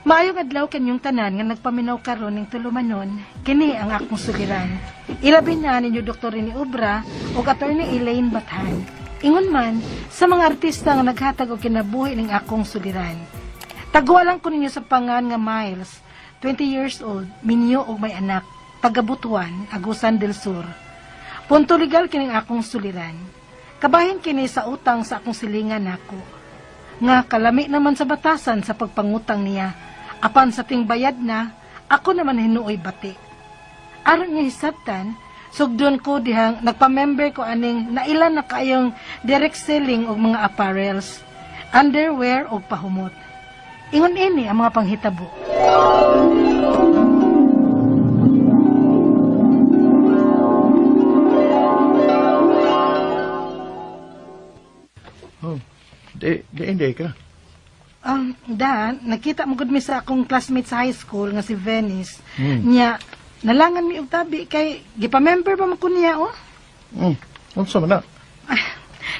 Maayong adlaw kanyong tanan nga nagpaminaw karon ning tulumanon, kini ang akong suliran. Ilabi na ninyo Dr. Rene Obra ug Attorney Elaine Bathan. Ingon man sa mga artista nga naghatag og kinabuhi ning akong suliran. Taguan lang ko ninyo sa pangan nga Miles, 20 years old, minyo og may anak, taga Butuan, Agusan del Sur. Punto legal kining akong suliran. Kabahin kini sa utang sa akong silingan nako. Nga kalami naman sa batasan sa pagpangutang niya. Apan sa tingbayad na, ako naman hinuoy bati. Aron nga hisabtan, sugdon ko dihang nagpa-member ko aning nailan na kayong direct selling og mga apparels, underwear og pahumot. Ingon ini ang mga panghitabo. Oh, di, di, hindi ka. Da, nakita mo gud mi sa akong classmate sa high school nga si Venice. Nya, nalangan mi og tabi kay gipa-member pa man ko niya, oh. Unsa man na?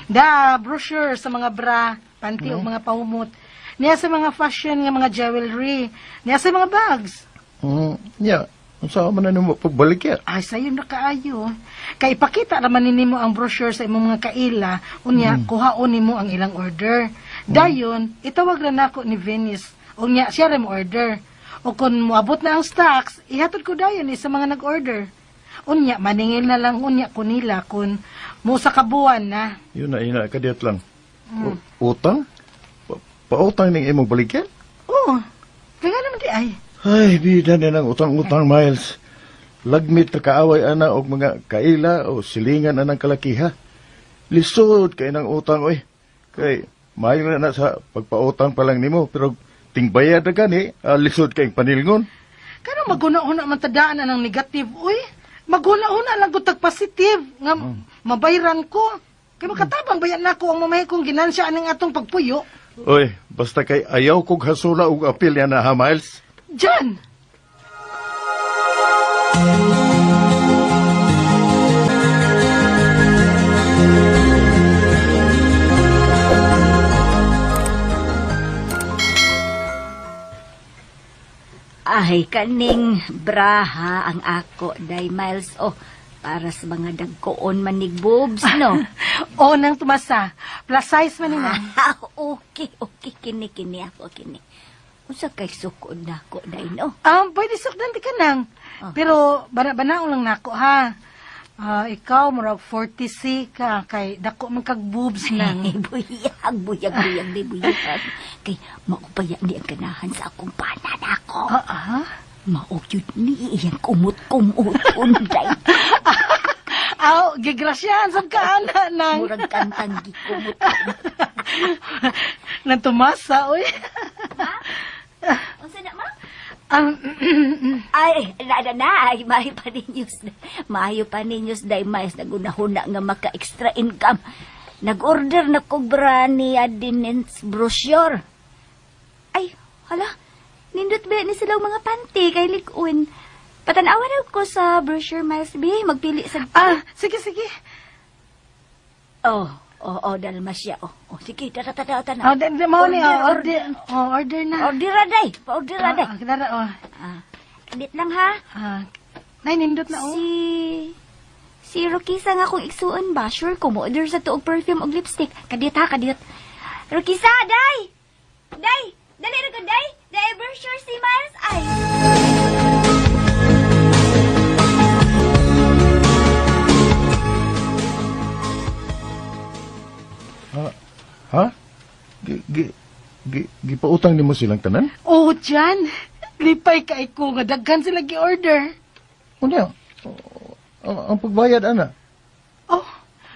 Da, brochure sa mga bra, panty o mga pahumot. Niya sa mga fashion nga mga jewelry. Niya sa mga bags. Nya, unsa man na nimo pagbalik ya? Ay, sayo na kaayo. Kay ipakita naman nimo ang brochure sa imong mga kaila, unya kuhaon nimo ang ilang order. Dayon, itawag ra nako ni Venice. Unya siya ra mo order. O kung moabot na ang stocks, ihatod ko dayon ni sa mga nag-order. Unya maningil na lang unya ko nila kun mo sa kabuan na. Yun na, yun na, kadiyot lang. Utang? Pautang ning imong baligyan? Oo. Kaya nga naman di ay. Ay, bida na ng utang-utang, Miles. Lagmit na kaaway ana og mga kaila o silingan anang kalakiha. Lisod kay ng utang, oy. Kay, maayo na na sa pagpautang pa lang nimo, pero tingbayad na gani, lisod kay panilngon. Kano maguna-una man tadaan anang negative, uy. Maguna-una lang ko tag positive nga mabayran ko. Kay makatabang bayan nako ang mamahay kong ginansya aning atong pagpuyo. Oy, basta kay ayaw kog hasula og apil yan na ha, Miles. Diyan! Ay, kaning braha ang ako, day Miles. Oh, para sa mga dagkoon manig boobs, no? O nang tumasa. Plus size man ni na. Okay, okay. Kini, kini ako, kini. Unsa kay sukod na ako, day, no? Pwede sukdan di ka nang. Ah. Pero, bana-banaon lang nako, ha? Ikaw, murag 40C ka, kay dako man kag boobs nang. Ay, buyag, buyag, buyag, di buyag. Kay maupaya ni ang ganahan sa akong panan ako. Ah, ah? Mao gyud ni iyang kumot-kumot unday. Aw, gigrasyahan sa kaana nang. Murag kantang gikumot. Nang tumasa, uy. Unsa na, ma? Ay, na, na, na, ay, maayo pa ninyos. Maayo pa ninyos, day, mais, nagunahuna nga maka-extra income. Nag-order na ko bra ni Adinens brochure. Ay, hala, nindot ba ni silang mga panty kay Likun. Patanawan na ko sa brochure, Miles B. Magpili sa... Ah, sige, sige. Oh, oh, oh, dalma siya. Oh, oh, sige, tara, tara, tara. Oh, di, mao ni, oh, order, oh, order na. Order na, day. Pa-order na, day. Ah, tara, oh. Ah, dit lang, ha? Ah, nay, nindot na, oh. Si Rokisa nga kung igsuon ba, sure ko mo order sa tuog perfume og lipstick. Kadiyot ha, kadiyot. Rokisa, day! Day! Dali ra ko, day! Day, brochure si Miles, ay! Ha? Gipautang nimo silang tanan? Oh, Jan. Lipay kay ko nga daghan sila gi-order. Unya, ang pagbayad, ana. Oh,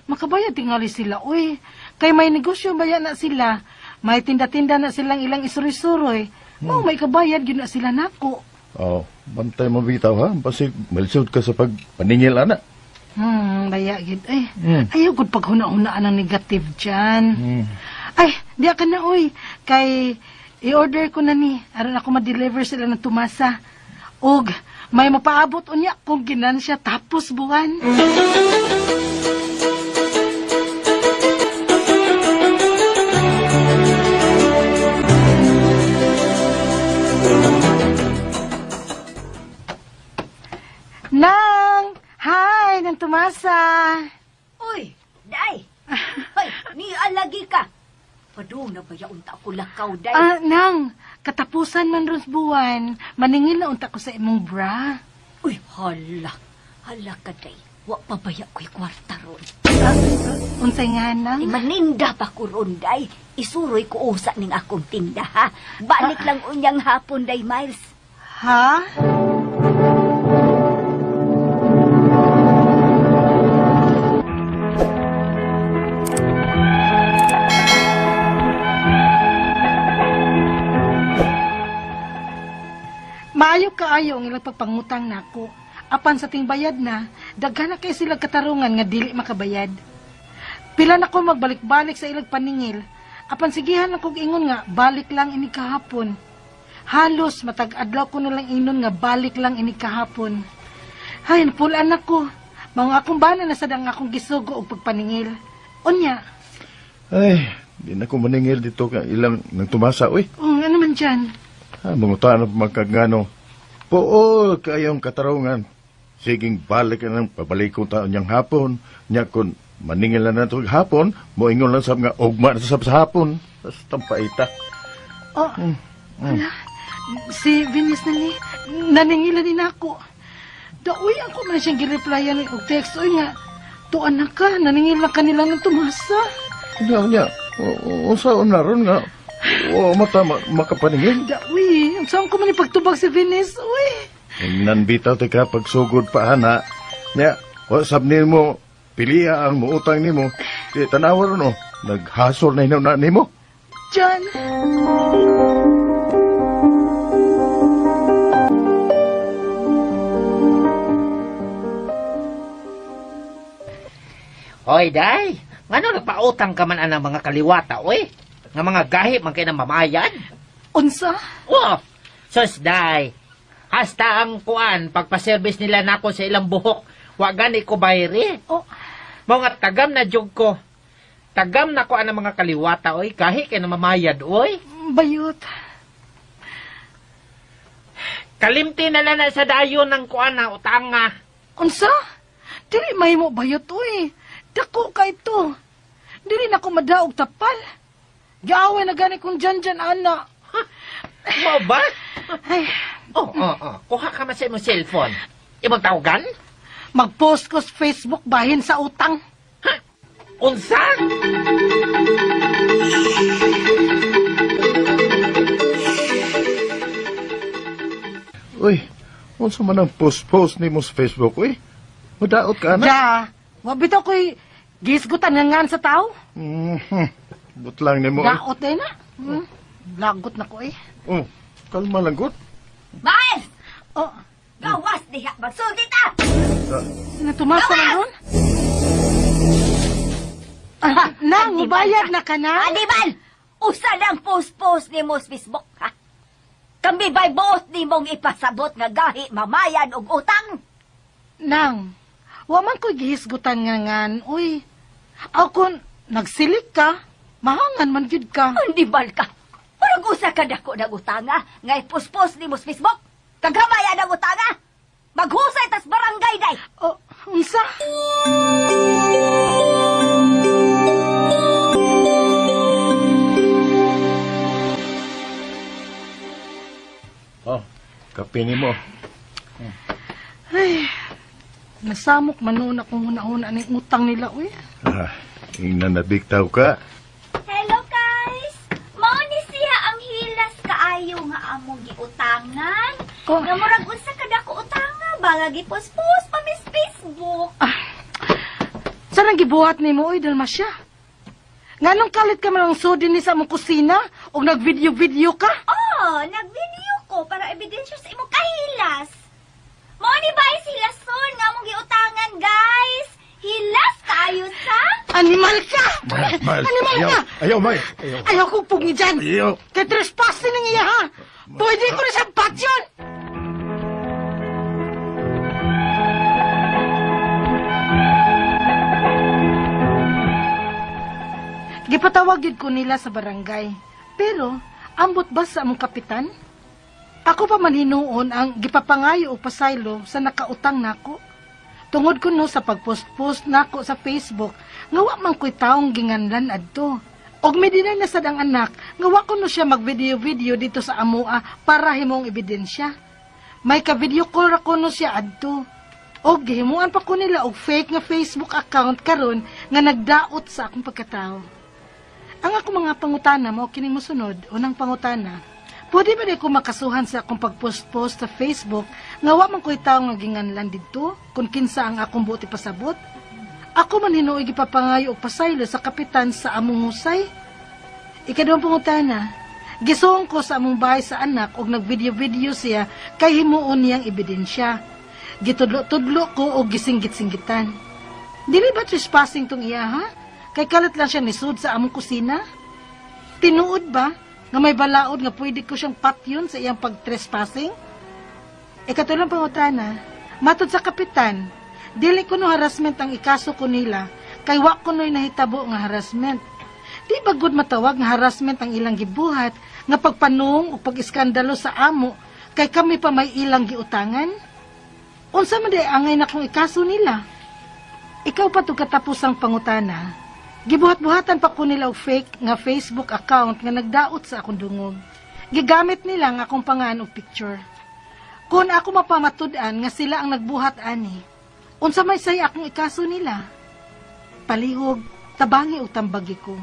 makabayad tingali sila, uy. Kay may negosyo ba na sila? May tinda-tinda na silang ilang isuroy-suroy. Oh, may kabayad gyud na sila nako. Oh, bantay mo bitaw ha. Basig malisod ka sa pagpaningil, ana. Baya gyud. Ay, ayaw gud paghuna-hunaan ang negative dyan. Ay, di ka na, uy. Kay i-order ko na ni aron ako ma-deliver sila ng tumasa. Og may mapaabot unya kung ginansya tapos buwan. Nang! Hi! Nang Tomasa! Uy, day! Hoy, nialagi ka. Padung na ba unta ko lakaw, day? Ah, nang, katapusan man ron sa buwan, maningil na unta ko sa imong bra. Uy, hala. Hala ka, day. Wa pa baya ko'y kwarta ron. Ah, unsay nga, nang? Ay, maninda pa ko ron, day. Isuroy ko usa ning akong tinda, ha? Balik lang unyang hapon, day, Miles. Ha? Maayo kaayo ang ilang pagpangutang nako. Apan sa tingbayad na, daghan na kay sila katarungan nga dili makabayad. Pila na ko magbalik-balik sa ilang paningil. Apan sigihan na kog ingon nga balik lang ini kahapon. Halos matag adlaw ko na lang ingon nga balik lang ini kahapon. Hay, napulaan ako. Mga akong bana na sad ang akong gisugo og pagpaningil. Unya, Ay, di na ko maningil dito ka ilang nang tumasa, uy. oh, ano man dyan? Ah, mangutaan na magkagano. Pool kayong katarungan. Siging balik ka ng pabalik ko taon niyang hapon. Nya kun maningil na nato hapon, moingon lang sa mga ugma na sab sa hapon. Tas tampaita. Oh, ala, si Venus na ni, naningilan ni nako. Daoy ako man siyang gireplyan og text. Uy nga, tuan na ka, naningil na kanila ng tumasa. Nya nya, unsa na ron nga? O mata makapaningil. Daoy, ang saan ko man ipagtubag si Venus, uy. Ingnan bitaw ti ka pagsugod pa ana. Nya, wa sab nimo piliya ang muutang nimo. Di tanawa ron oh, naghasol na hinaw na nimo. Diyan. Hoy, day. Ngano nagpautang ka man anang mga kaliwata, oy? Nga mga gahi man kay ng mamayan. Unsa? Oh, sus, day. Hasta ang kuan, pagpaservice nila nako sa ilang buhok, wa gani ko bayri. Oh, Mga tagam na jug ko. Tagam na ko anang mga kaliwata, oy. Gahi kay ng mamayad, oy. bayot. Kalimti na lang na sa dayon ng kuan na utanga. Unsa? Dili mahimo bayot, uy. Dako ka ito. Dili na ko madaog tapal. Giaway na gani kong dyan dyan, ana. Mo ba? Ay, Oh. Kuha ka man sa imong cellphone. Imong tawagan? mag-post ko sa Facebook bahin sa utang. Ha? Unsa? Uy, unsa man ang post-post nimo sa Facebook, uy? Madaot ka na. Ja, wa bitaw ko'y gisgutan nga ngan sa tao. Mhm. But lang nimo. Uy. Daot eh na. Lagot na ko eh. Oh, kalma lang gud. Miles! Oh, Gawas diha! Magsulti ta! natumasa na ron? Ah, nang, mubayad na ka na? Animal! Usa lang post-post ni mo sa Facebook, ha? Kami ba'y buot ni mong ipasabot nga gahi mamayan og utang? Nang, wa man ko'y gihisgutan nga ngan, uy. Aw kun nagsilik ka, mahangan man gyud ka. Animal ka! Parang usa ka dako ng utanga nga ipospos ni mo sa Facebook. Kagamayan ang utanga! Maghusay tas barangay day! Oh, unsa? Oh, kape nimo. Ay, nasamok man noon akong una-una ning utang nila, uy. Ah, ingnan na bigtaw ka. Hello guys! Mao ni siya ang hilas kaayo nga among giutangan. Oh. Nga murag unsa ka dako utanga ba nga gipospos pa mis Facebook. Saan ang gibuhat nimo, uy, Dalmasya? Nganong kalit ka man ang sudi ni sa among kusina o nag-video-video ka? Oh, nag-video ko para ebidensya sa imong kahilas. Mao ni ba hilason nga among giutangan guys? Hilas kaayo sa Animal ka! Miles, Animal ayaw, ka! ayaw, Miles, ayaw. Ayaw kong pugi dyan! Ayaw. Kay trespassing ng iya, ha? Pwede ko na siyang patyon! Gipatawag gyud ko nila sa barangay. Pero, ambot ba sa among kapitan? Ako pa man hinuon ang gipapangayo og pasaylo sa nakautang nako. Tungod kuno sa pagpost-post nako sa Facebook nga wa man ko'y taong ginganlan adto. Og midinay na sad ang anak nga wa kuno siya mag-video-video dito sa amoa para himong ebidensya. May ka-video call ra kuno siya adto. Og gihimuan pa ko nila og fake nga Facebook account karon nga nagdaot sa akong pagkatao. Ang ako mga pangutana mao kining mosunod. Unang pangutana, pwede ba di ko makasuhan sa akong pagpost-post sa Facebook nga wa man ko'y tawo nga ginganlan didto kung kinsa ang akong buot ipasabot? Ako man hinuoy gipapangayo og pasaylo sa kapitan sa among husay. Ikaduhang pangutana, gisuong ko sa among bahay sa anak og nagvideo-video siya kay himuon niyang ebidensya. Gitudlo-tudlo ko og gisinggit-singgitan. Dili ba trespassing tong iya, ha? Kay kalat lang siya nisud sa among kusina? Tinuod ba nga may balaod nga pwede ko siyang patyon sa iyang pag-trespassing? Ikatulong pangutana, matod sa kapitan, dili ko no harassment ang ikaso ko nila, kay wa ko no'y nahitabo nga harassment. Di ba good matawag nga harassment ang ilang gibuhat nga pagpanong o pag-iskandalo sa amo kay kami pa may ilang giutangan? Unsa man di angay na kung ikaso nila? Ikaw pa to katapusang pangutana. Gibuhat-buhatan pa ko nila og fake nga Facebook account nga nagdaot sa akong dungog. Gigamit nila ang akong pangan og picture. Kung ako mapamatud-an nga sila ang nagbuhat ani, unsa may say akong ikaso nila? Palihog, tabangi og tambagi ko.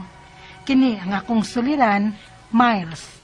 Kini ang akong suliran, Miles.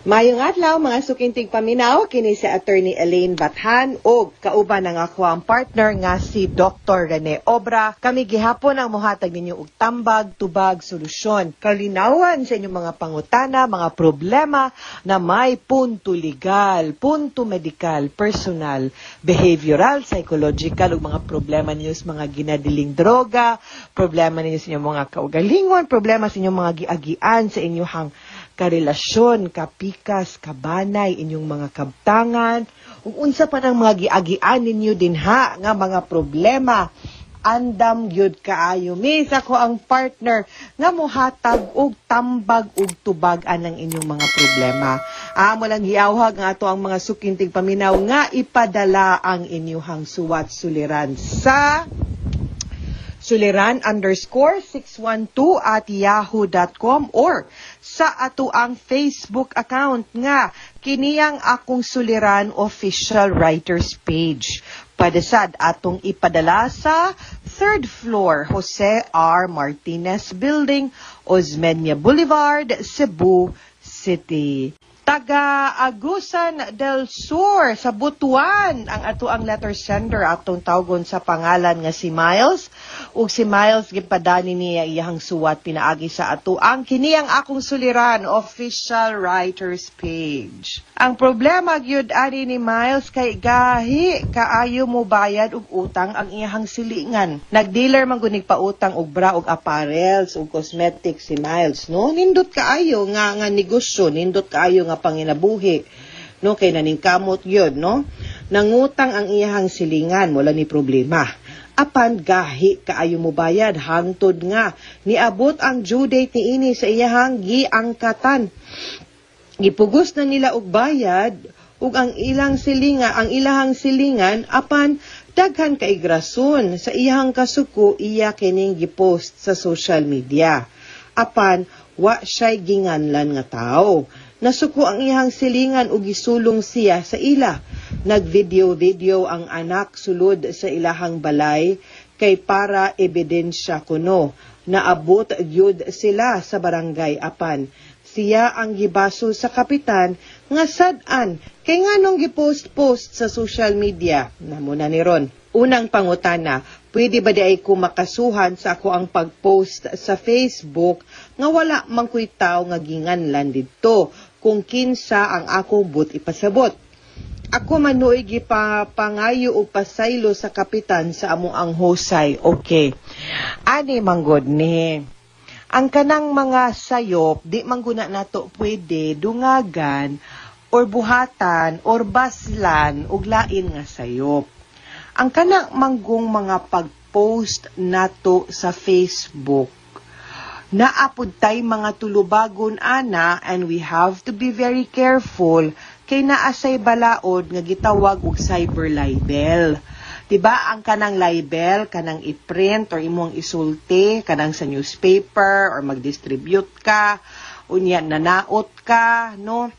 Mayong adlaw, mga suking tigpaminaw, kini si Attorney Elaine Bathan og kauban ang ako ang partner nga si Dr. Rene Obra. Kami gihapon ang mohatag ninyo og tambag, tubag, solusyon, kalinawan sa inyong mga pangutana, mga problema na may punto legal, punto medikal, personal, behavioral, psychological ug mga problema ninyo sa mga ginadiling droga, problema ninyo sa inyong mga kaugalingon, problema sa inyong mga giagian sa inyong karelasyon, kapikas, kabanay, inyong mga kabtangan, ug unsa pa nang mga giagian ninyo dinha nga mga problema. Andam gyud kaayo mi sa ako ang partner nga mohatag og tambag og tubag anang inyong mga problema. Amo lang giawhag nga ato ang mga suking tigpaminaw nga ipadala ang inyong suwat suliran sa suliran_612@yahoo.com or sa ato ang Facebook account nga kiniyang Akong Suliran Official Writers Page. Pwede sad atong ipadala sa third floor, Jose R. Martinez Building, Osmeña Boulevard, Cebu City. Taga Agusan del Sur sa Butuan ang ato ang letter sender, atong tawgon sa pangalan nga si Miles. Ug si Miles, gipadani niya iyang suwat pinaagi sa ato ang kiniyang Akong Suliran Official Writers Page. Ang problema gyud ani ni Miles kay gahi kaayo mo bayad og utang ang iyang silingan. Nagdealer man gunig pautang og bra og apparels og cosmetics si Miles, no? Nindot kaayo nga negosyo, nindot kaayo nga panginabuhi, no? Kay naningkamot gyud, no? Nangutang ang iyang silingan, wala ni problema. Apan gahi kaayo mo bayad hangtod nga niabot ang due date niini sa iyahang giangkatan. Gipugos na nila og bayad ug ang ilahang silingan, apan daghan kay grason sa iyang kasuko, iya kining gipost sa social media. Apan wa siya'y ginganlan nga tao. Nasuko ang iyang silingan ug gisulong siya sa ila. Nag-video-video ang anak sulod sa ilahang balay kay para ebidensya kuno. Naabot gyud sila sa barangay, apan siya ang gibaso sa kapitan nga sad-an kay nganong gipost-post sa social media. Namo na ni ron. Unang pangutana, pwede ba di ay ko makasuhan sa ako ang pag-post sa Facebook nga wala man ko'y tao nga ginganlan didto kung kinsa ang akong but ipasabot? Ako manuoy gipapangayo og pasaylo sa kapitan sa amo ang hosay. Okay. Ani manggod ni. Ang kanang mga sayop, di mangguna nato pwede dungagan or buhatan or baslan og lain nga sayop. Ang kanang manggong mga pag-post nato sa Facebook, naapod tay mga tulubagon ana, and we have to be very careful. Kay naa say balaod nga gitawag og cyber libel. Diba ang kanang libel, kanang i-print or imong isulti, kanang sa newspaper or mag-distribute ka, unya nanaot ka, no?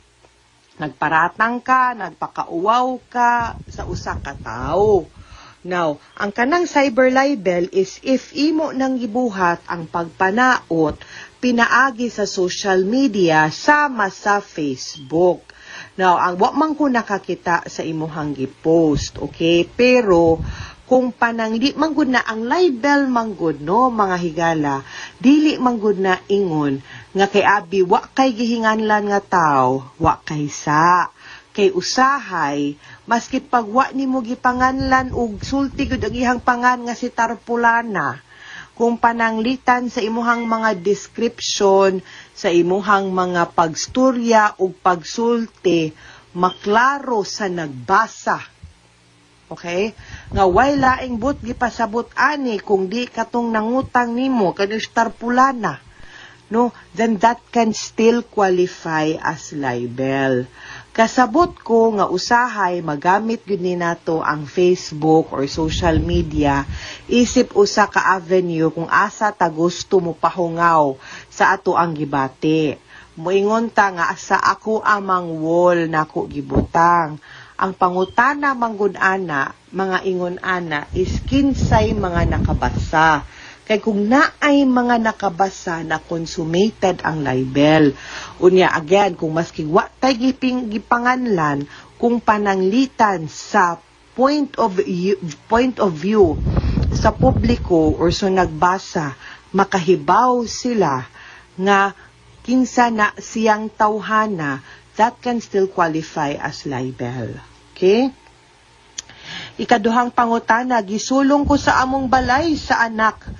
Nagparatang ka, nagpakauwaw ka sa usa ka tawo. Now, ang kanang cyber libel is if imo nang gibuhat ang pagpanaot pinaagi sa social media sama sa Facebook. Now, ang wa man ko nakakita sa imuhang gi-post, okay? Pero kung panang di man gud na ang libel man gud, no, mga higala, dili man gud na ingon nga kay abi wa kay gihinganlan nga tawo, wa kay sa kay usahay maski pag wa nimo gipanganlan og sulti gud ang iyang pangan nga si Tarpulana, kung pananglitan sa imuhang mga description, sa imuhang mga pagstorya ug pagsulti, maklaro sa nagbasa. Okay? Nga way laing but gipasabot ani kung di katong nangutang nimo kanus Tarpulana. No, then that can still qualify as libel. Kasabot ko nga usahay magamit gyud ni nato ang Facebook or social media isip usa ka avenue kung asa ta gusto mo pahungaw sa ato ang gibati. Moingon ta nga sa ako amang wall nako gibutang. Ang pangutana manggod ana, mga ingon ana, is kinsay mga nakabasa. Kay kung naay mga nakabasa na, consummated ang libel. Unya again, kung maski wa tay gipanganlan, kung pananglitan sa point of view sa publiko or sa nagbasa, makahibaw sila nga kinsa na siyang tawhana, that can still qualify as libel. Okay? Ikaduhang pangutana, gisulong ko sa among balay sa anak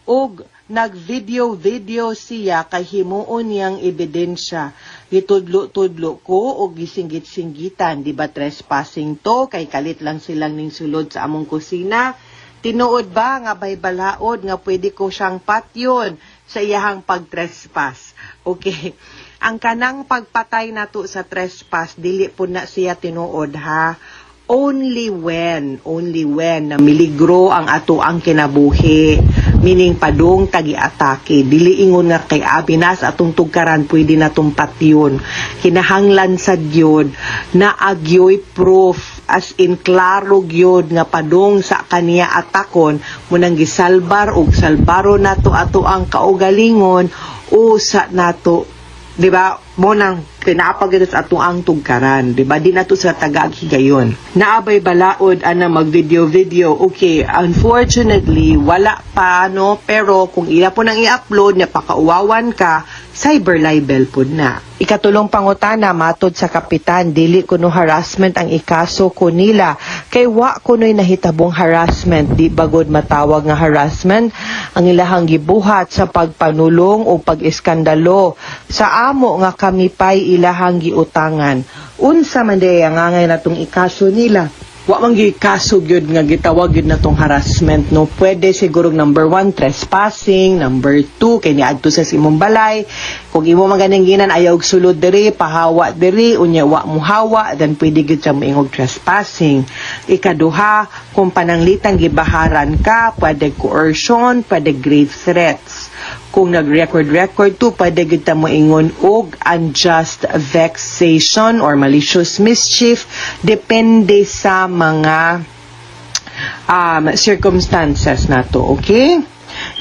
og nag-video-video siya kay himuon niyang ebidensya. Gitudlo-tudlo ko og gisinggit-singgitan, di ba trespassing to kay kalit lang silang ning sulod sa among kusina? Tinuod ba nga bay balaod nga pwede ko siyang patyon sa iyahang pagtrespass? Okay. Ang kanang pagpatay nato sa trespass, dili po na siya tinuod ha. Only when na miligro ang ato ang kinabuhi. Meaning padung tagi-atake. Dili ingon nga kay abi nas atong tugkaran pwede na tumpat yun. Kinahanglan sa gyud na agyoy proof, as in klaro gyud nga padung sa kaniya atakon munang gisalbar og salbaro nato ato ang kaugalingon o sa nato, di ba, mo nang pinapag sa atong ang tugkaran, di ba? Di nato sa tagag higayon. Naabay balaod ana mag video video? Okay, unfortunately wala pa, no, pero kung ila po nang i-upload na pakauwawan ka, cyber libel pud na. Ikatulong pangutana, matod sa kapitan, dili kuno harassment ang ikaso ko nila kay wa kuno'y nahitabong harassment. Di bagod matawag nga harassment ang ilahang gibuhat sa pagpanulong o pag-iskandalo sa amo nga kami pa'y ilahang giutangan? Unsa man diay ang angay natong ikaso nila? Wa man gyud kaso gyud nga gitawag gyud natong harassment, no? Pwede siguro number 1, trespassing, number 2 kay niadto sa imong balay, kung imo man ganing ginan ayaw og sulod diri, pahawa diri, unya wa mo hawa, then pwede gyud sa moingog trespassing. Ikaduha, kung pananglitan gibaharan ka, pwede coercion, pwede grave threats. Kung nag-record-record to, pwede gyud ta moingon og unjust vexation or malicious mischief, depende sa mga circumstances nato, okay?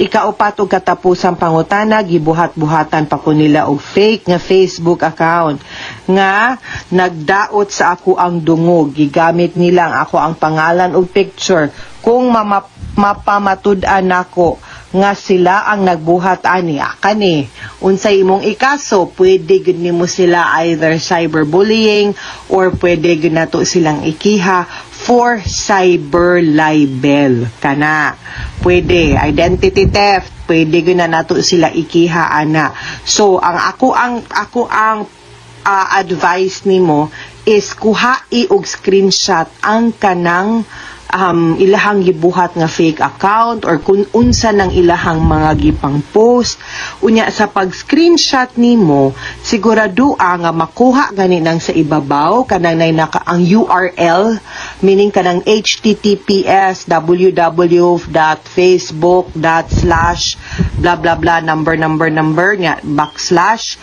Ikaupat og katapusang pangutana, gibuhat-buhatan pa ko nila og fake nga Facebook account nga nagdaot sa ako ang dungog. Gigamit nila ang ako ang pangalan ug picture. Kung mapamatud-an nako nga sila ang nagbuhat ani, kani unsay imong ikaso? Pwede gud nimo sila either cyberbullying or pwede gud nato silang ikiha for cyber libel. Kana pwede identity theft, pwede gud na nato sila ikiha ana. So ang ako ang advice nimo is kuhai og screenshot ang kanang ilahang gibuhat nga fake account or kung unsa nang ilahang mga gipang post. Unya sa pag screenshot nimo, sigurado nga makuha gani nang sa ibabaw kanang nay naka ang URL, meaning kanang https www.facebook slash blah blah blah number number number nya backslash.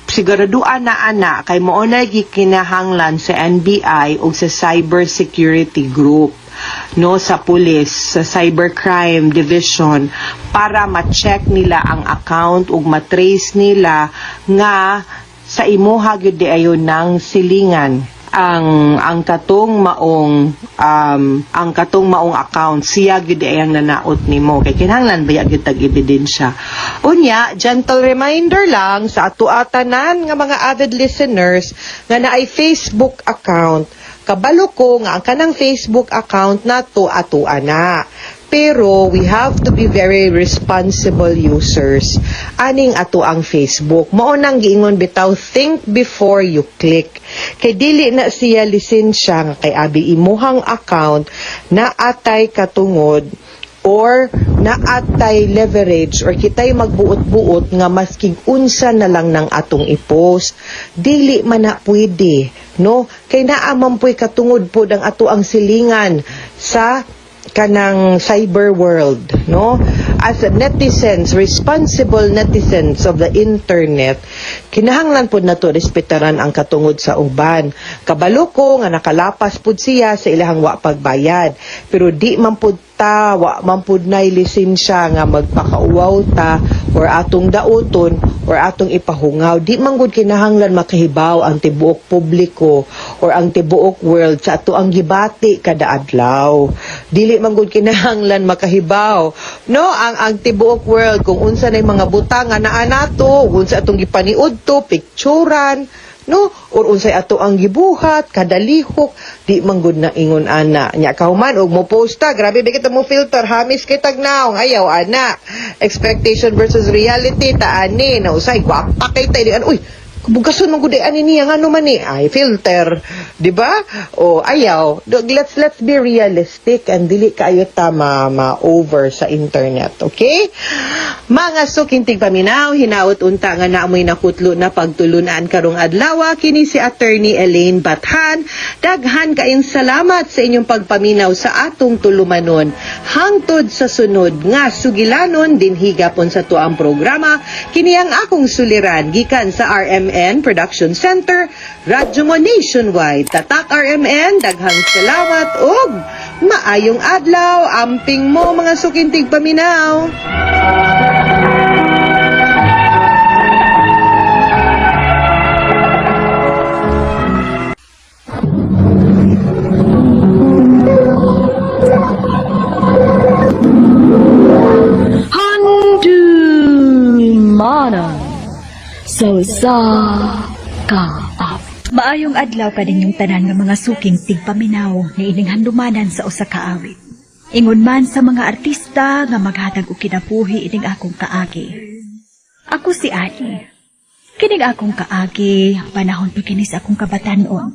Siguraduan na ana kay mao na gikinahanglan sa NBI o sa Cyber Security Group, no, sa pulis, sa Cybercrime Division, para ma-check nila ang account ug ma-trace nila nga sa imuha gyud di ayo ng silingan ang katong maong account, siya gyud ay ang nanaot nimo, kay kinahanglan baya gyud tag ebidensya. Unya, gentle reminder lang sa ato tanan nga mga avid listeners nga naay Facebook account, kabalo ko nga ang kanang Facebook account nato ato ana, pero we have to be very responsible users aning ato ang Facebook. Mao nang giingon bitaw, think before you click, kay dili na siya lisensya nga kay abi imuhang account na atay katungod or naatay leverage or kitay magbuot-buot nga maskig unsa na lang ng atong i-post. Dili man na pwede, no, kay naa man puy katungod pod ang ato ang silingan sa kanang cyber world, no? As netizens, responsible netizens of the internet, kinahanglan pod nato respetaran ang katungod sa uban. Kabalo ko nga nakalapas pod siya sa ilahang wa pagbayad, pero di man pod ta, wa man pod nay lisensya nga magpakauwaw ta or atong dauton or atong ipahungaw. Di man gud kinahanglan makahibaw ang tibuok publiko or ang tibuok world sa ato ang gibati kada adlaw. Dili man gud kinahanglan makahibaw, no, ang tibuok world kung unsa nay mga butang nga naa nato, unsa atong gipaniud to, picturan, no, or unsay ato ang gibuhat kada lihok. Di man gud na ingon ana. Nya kahuman og mo posta, grabe ba kita mo filter, hamis kay tagnaw, ayaw ana. Expectation versus reality ta ani na usay gwapa kay ta, di uy, bugason man gud ani niya, ngano man ni ay filter, di ba? O ayaw. Let's be realistic and dili kaayo ta ma over sa internet, okay? Mga suking tigpaminaw, hinaot unta nga naamoy nakutlo na pagtulunan karong adlaw. Kini si Attorney Elaine Bathan. Daghan kaayong salamat sa inyong pagpaminaw sa atong tulumanon. Hangtod sa sunod nga sugilanon dinhi gapon sa tuang programa, kini ang akong suliran, gikan sa RMN Production Center, Radyo Mo Nationwide. Tatak RMN, daghang salamat ug maayong adlaw. Amping mo, mga suking tigpaminaw. Handumanan sa usa ka Maayong adlaw pa ninyong tanan nga mga suking tigpaminaw na ining handumanan sa usa ka awit. Ingon man sa mga artista nga maghatag og kinabuhi ining akong kaagi. Ako si Ali. Kining akong kaagi, panahon pa kini sa akong kabatanon.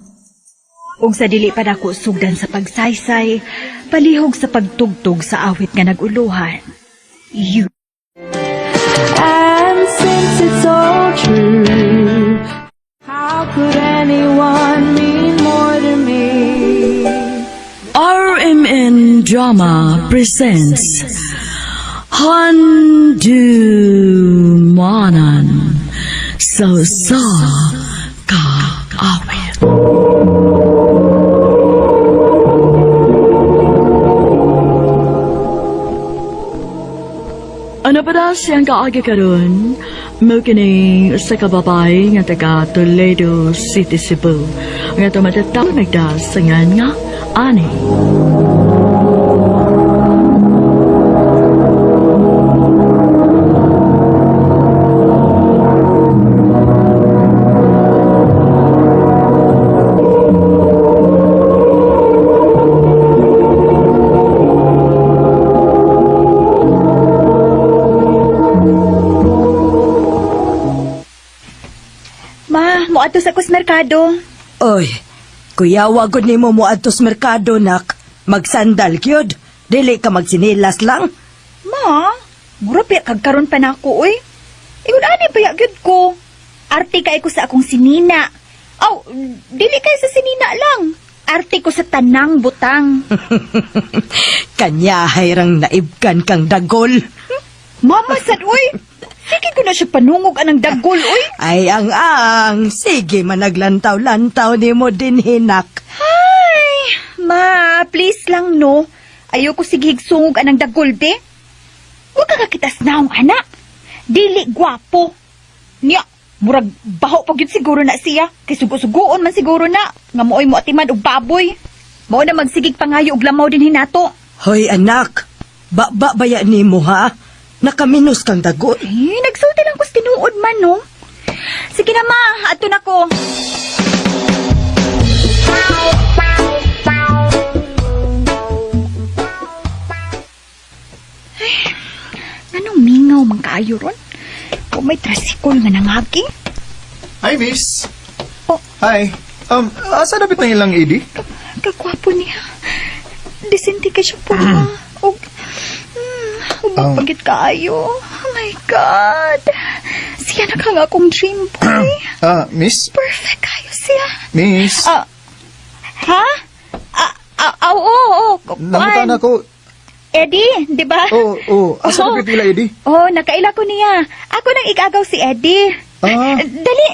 Ug sa dili pa nako sugdan sa pagsaysay, palihog sa pagtugtog sa awit nga nag-uluhan. You. And since it's all true, how could anyone mean more to me? RMN Drama presents Handumanan sa usa ka awit. Ano pa daw siyang kaagi karon? Mo kini usa ka babae nga taga Toledo City, Cebu, nga tumatataw nagdas sa ngan nga ani. Ma, moadto sa kus merkado. Oy, kuya, wagod nimo mo adtos merkado, nak. Magsandal gyud. Dili ka magsinilas lang. Ma, mura pa kag karon pa nako oy. Ingon ani pa gyud ko. Arte kay ko sa akong sinina. Aw, dili kay sa sinina lang. Arte ko sa tanang butang. Kanyahay rang naibkan kang dagol. Mama sad oy. Sige ko na siya panungog anang dagol oy. Ay ang ang, sige managlantaw-lantaw nimo din hinak. Ay, ma, please lang no. Ayoko sige higsungog anang dagol be. Huwag ka kakitas naong anak. Dili gwapo. Niya, murag baho pag yun siguro na siya. Kay sugo-sugoon man siguro na. Nga mooy mo atiman og baboy. Mao na magsigig pangayo og lamaw din hinato. Hoy anak, ba-ba baya nimo ha? Nakaminos kang dagol. Eh, nagsulti lang ko sa tinuod man no. Sige na ma, ato na ko. Ay, anong mingaw man kaayo ron? Kung may trasikol nga nangagi. Hi, miss. Oh. Hi. Asa dapit na ilang AD? Kagwapo niya. Disente ka siya po. Og, ubang pagit kaayo. Oh my God. Siya na kang akong dream boy. Ah, miss? Perfect kayo siya. Miss? Ah, ha? Ah, ah, ah, oo, oo. Kuan. Nangutan ako. Eddie, di ba? Oo, oo. Asa Oo. dapit ila AD? Oh, nakaila ko niya. Ako nang igagaw si Eddie. Ah. Dali,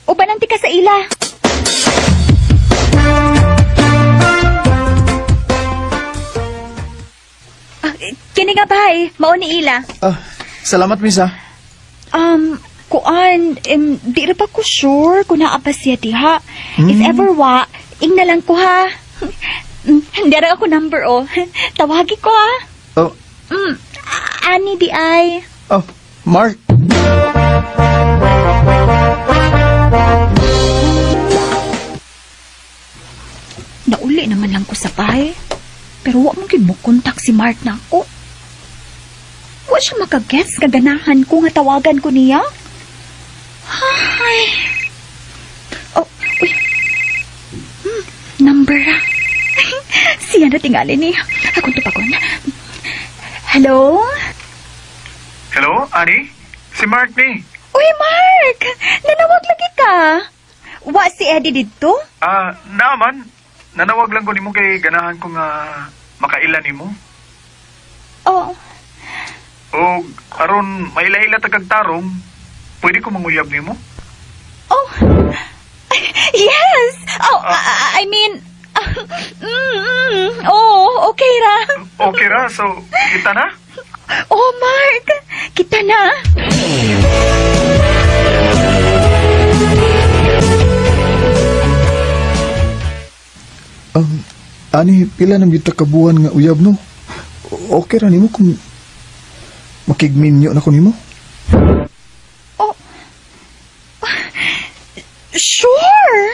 ubananti ka sa ila. Ah, kini nga bay, mao ni ila. Ah, salamat, miss, ah. Kuan, di ra pa ko sure kung naa ba siya diha. If ever wa, ing na lang ko ha. Hindi ra ako number oh. Tawagi ko ha. Oh, Ani di ay. oh, Mark. Nauli naman lang ko sa bahay. Pero wa mo gyud mo kontak si Mark na ako. Wa siya makagets kaganahan ko nga tawagan ko niya. Ay. Oh, uy. Number ah. Siya na tingali ni. Akong tupagon. Hello? Hello, Ani? Si Mark ni. Uy, Mark! Nanawag lagi ka. Wa si Eddie didto? Ah, naaman. Nanawag lang ko nimo kay ganahan ko nga makaila nimo. Oh, O aron maila-ila ta kag tarong, pwede ko manguyab nimo? Oh, yes! Oh, I mean, oh, okay ra. Okay ra, so kita na? Oh, Mark, kita na. Ani, pila na gyud ta ka buwan nga uyab no? Okay ra nimo kung makigminyo na ko nimo? Oh, sure.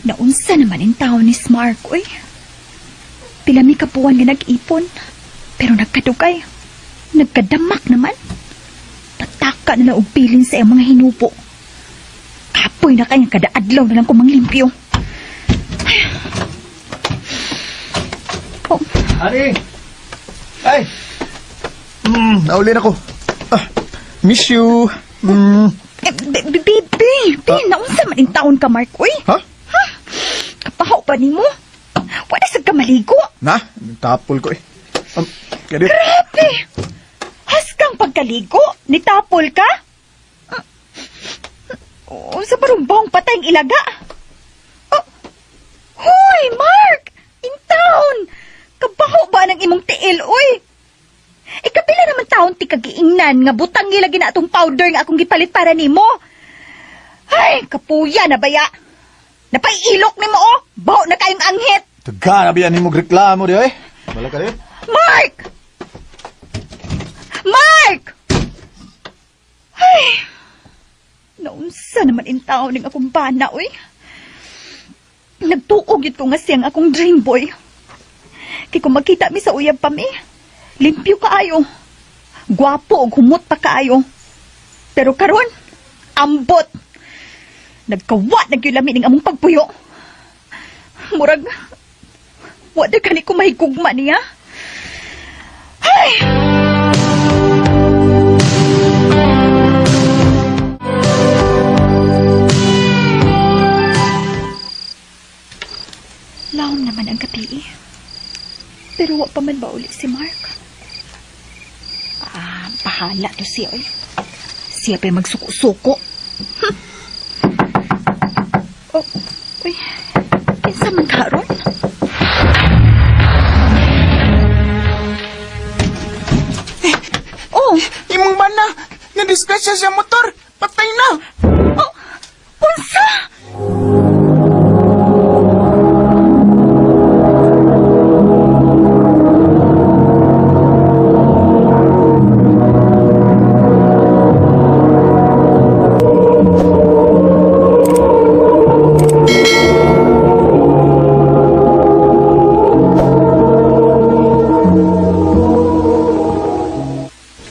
Naunsa naman ang tao ni Mark, uy. Pila mi kapuan nga nag-ipon, pero nagkadugay. Nagkadamak naman. Pataka na lang og bilin sa iyang mga hinupo. Kapoy na kayang kada adlaw na lang ko manglimpyo. Ay. Oh, Ani! Ay! Nauli na ko. Ah, miss you. Eh, baby, baby, naunsa man ang taon ka, Mark, uy. Ha? Kapahaw pa nimo. Wala sa kamaligo. Na, tapol ko eh. Kaya Grabe! Haskang pagkaligo, nitapol ka? Oh, sa parumbong patay ang ilaga. Oh, hoy, Mark! In town! Kabaho ba ng imong tiil, uy? Ikapila naman taon ti kagiingnan nga butang gilagi na atong powder nga akong gipalit para nimo. Ay, kapuya na baya. Napaiilok nimo oh. Baho na kayong anghit. Taga na biyan nimo reklamo di oy. Bala ka di. Mark! Mark! Ay! Naunsa naman in tao ning akong bana, oy. Nagtuog yun ko nga siyang akong dream boy. Kay kung magkita mi sa uyab pa mi, limpyo kaayo. Gwapo og humot pa kaayo. Pero karon, ambot. Nagkawa na gyud lami ning among pagpuyo. Murag, wa na gani ko mahigugma niya. Ay! Lawom naman ang gabi eh. Pero wa pa man ba uli si Mark? Ah, bahala to siya oy. Siya pa'y magsuko-suko. Oh, uy. Kinsa man karon? Oh, Imong bana, nadisgrasya siya motor. Patay na. Oh, unsa?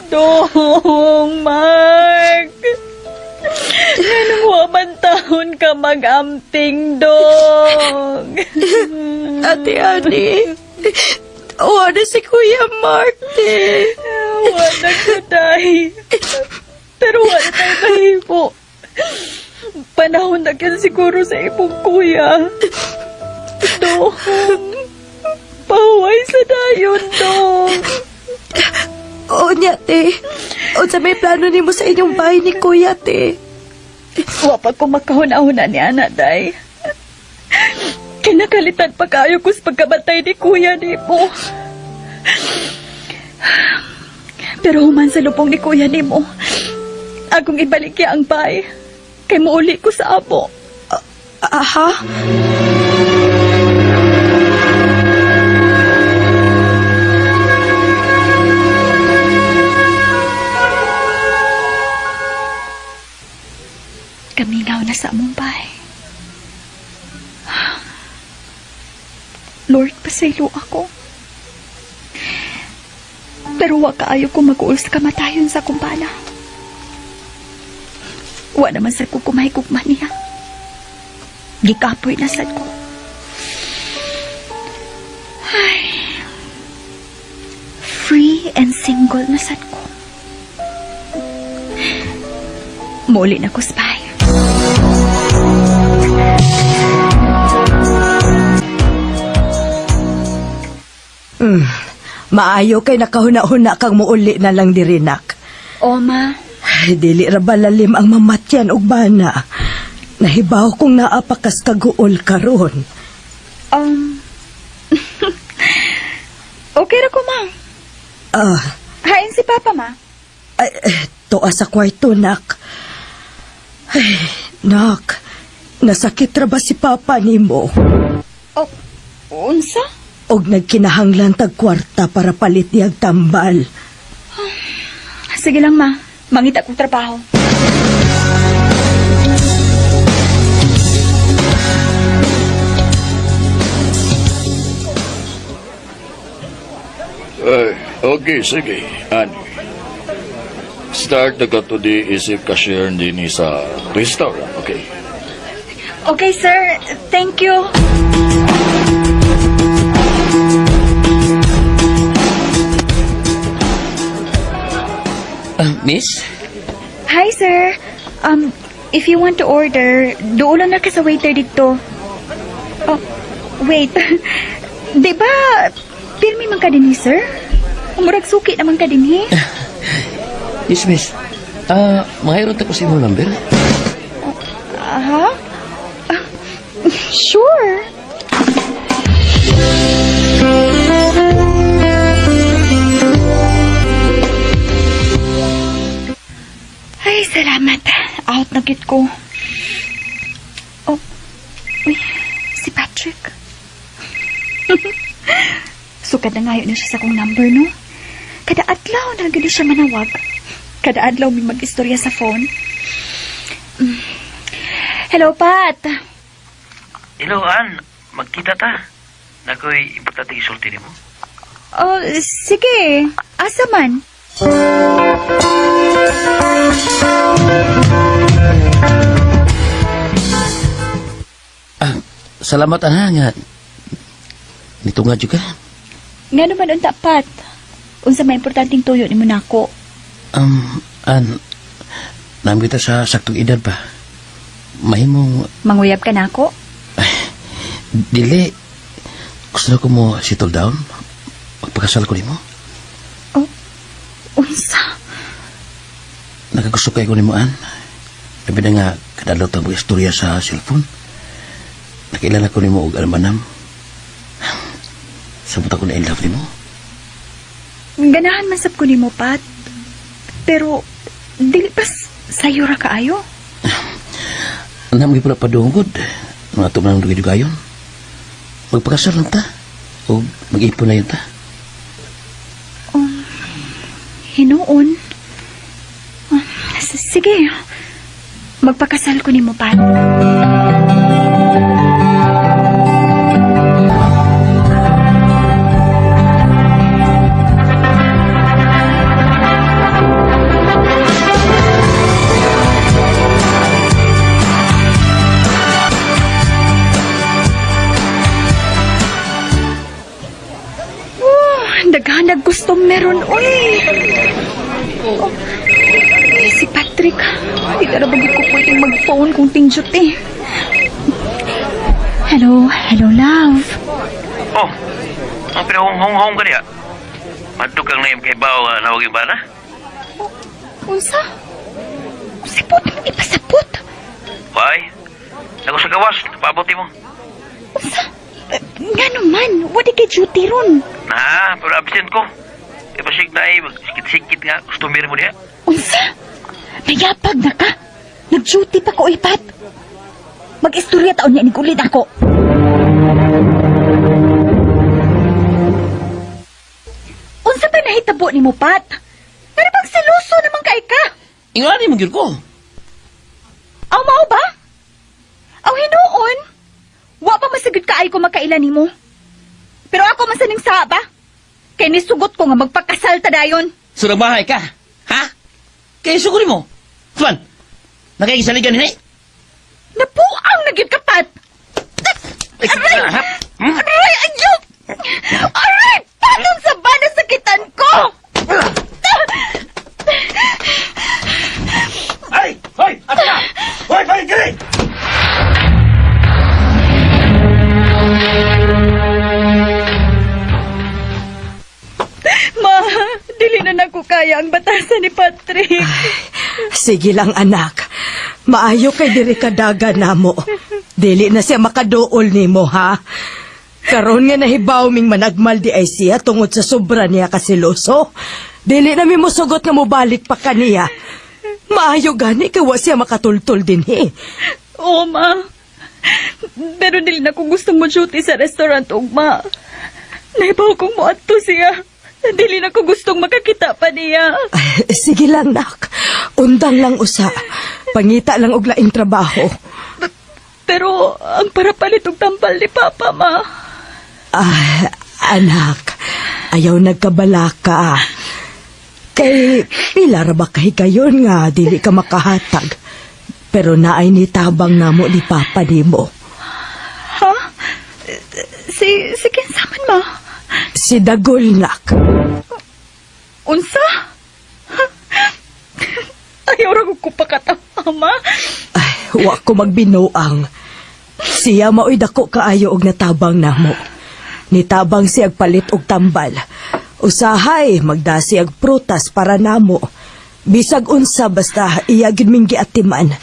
Dong, Mark! Nganong wa man taon ka mag-amping, dong? Ate Ani, wala si Kuya Mark, te. Wala ko, day. Pero wala tayo mahimo. Panahon na yun siguro sa imong kuya. Dong, pahuway sa dayon, dong. Oo niya, te. Unsa may plano nimo sa inyong bahay ni Kuya, te? Wa pa ko makahuna-huna ni Ana, day. Kinakalitan pa kayo ko sa pagkabatay ni kuya ni mo. Pero human sa lupong ni kuya ni mo, akong ibalik niya ang bay. Kay muuli ko sa amo. Aha? Kamingaw na sa among bahay. Lord, pasaylo ako. Pero wa kaayo ko mag-uol sa kamatayon sa akong bana. Wa naman sa ko kumahigugma niya. Gikapoy na sad ko. Ay. Free and single na sad ko. Muli na ko sa bahay. Maayo kay nakahuna-huna kang muuli na lang diri, nak. O, ma. Ay, dili ra ba lalim ang mamatyan og bana. Nahibaw kong naa pa kas kaguol karon. Okay ra ko, ma. Ah, Hain si Papa, ma. ay, eh, tuwa sa kwarto, nak. Ay, nak, nasakit ra ba si Papa nimo? Oh, unsa? Og nagkinahanglan tag kwarta para palit niyag tambal. Sige lang, ma. Mangita kong trabaho. Ay, okay, sige. Ani. Start na ka today isip cashier din sa restaurant, okay? Okay, sir. Thank you. Miss? Hi, sir. If you want to order, doon lang na ka sa waiter dito. Oh, wait. Di ba, pirmi man ka din, sir? Murag suki naman ka din, eh. Yes, miss. Ah, mahirot ako sa imong number. Aha. Ah, sure. Ay, salamat. Out na gid ko. Oh, uy. Sukad na ngayo na siya sa akong number, no? Kada adlaw na gyud siya manawag. Kada adlaw may mag-istorya sa phone. Hello, Pat. Hello, Ann. Magkita ta. Nakoy importante isulti nimo. Oh, sige. Asa man? Salamat, Ann, ha, nga. Nito nga jud ka. Nga naman unta, Pat. Unsa may importanteng tuyo nimo nako. Ann, naam kita sa saktong edad pa. Mahimong Manguyab ka nako? dili. Gusto na ko mo settle down. Magpakasal ko nimo. Unsa? Nakagusto kay ko nimo, Ann. Labi na nga kadalaw ta mo istorya sa cellphone. Nakilala ko nimo og almanam. Sabot ako na in love nimo. Ganahan man sab ko nimo, Pat. Pero dili pas sayo ra kaayo. Anam gyud pala padunggod. Mga ato man ang dugay-dugayon. Magpakasal lang ta. O mag-ipon na yun ta. Hinuon. Ah, sige. Magpakasal ko nimo, Pat. Oh, daghan gusto meron, uy. Oh, eh, si Patrick. Hindi na ba ko pwedeng mag-phone kung tingjut eh. Hello, hello love. Oh, ang pinahong-hong-hong ka niya. Madto kang naim kay Bao nga nawag yung bana. Unsa? Sipot, ipasapot. Why? Ako sa gawas, paabot mo. Unsa? Eh, nga naman, wala kay duty ron. Na, pero absent ko. Ipasig na eh, sikit-sikit nga, customer mo niya. Unsa? Mayapag na ka. Nag-duty pa ko, ipat. Mag-istorya taon niya ni ulit ako. Unsa ba nahitabo ni mo, Pat? Ano bang seloso naman kay ka? Ingani mo gyud ko. Aw, mao ba? Aw, hinuon. Wa pa masagod kaay ko magkaila nimo. Pero ako man sa ning saba. Kay nisugot ko nga magpakasal ta dayon. Surabahay ka, ha? Kaya suguri mo. Tuan, nakikisaligan hinay? Napuang na gyud ka, Pat. Aray! Aray, ayaw! Aray! Patong sa ba nasakitan ko? Ay! Hoy! Asa ka? Hoy, hoy, giri! Ma, dili na nako kaya ang batasan ni Patrick. Sige lang anak. Maayo kay diri kadaga namo. Dili na siya makaduol nimo ha. Karon nga nahibaw ming managmal di ay siya tungod sa sobra niya kasiloso. Dili na mi mosugot nga mobalik pa kaniya. Maayo gani kay wa siya makatultol dinhi. Oo, ma. Pero dili na ko gustong mo duty sa restaurant, ugma. Naibaw kong moadto siya. Dili na ko gustong makakita pa niya. Ay, sige lang nak. Undang lang usa. Pangita lang og laing trabaho. Pero ang para palit og tambal ni Papa, ma. Ah, anak, ayaw nagkabalaka. Kay pila ra ba kahigayon nga dili ka makahatag. Pero naay ni tabang namo ni Papa nimo. Ha? Si kinsa man, ma? Si Dagol nak. Unsa? Ayaw ra ko pakatawa, ma. Ay, wa ko magbinuang. Siya maoy dako kaayo og natabang namo. Nitabang siya palit og tambal. Usahay magdasi ag prutas para namo. Bisag unsa basta iya gid ming giatiman.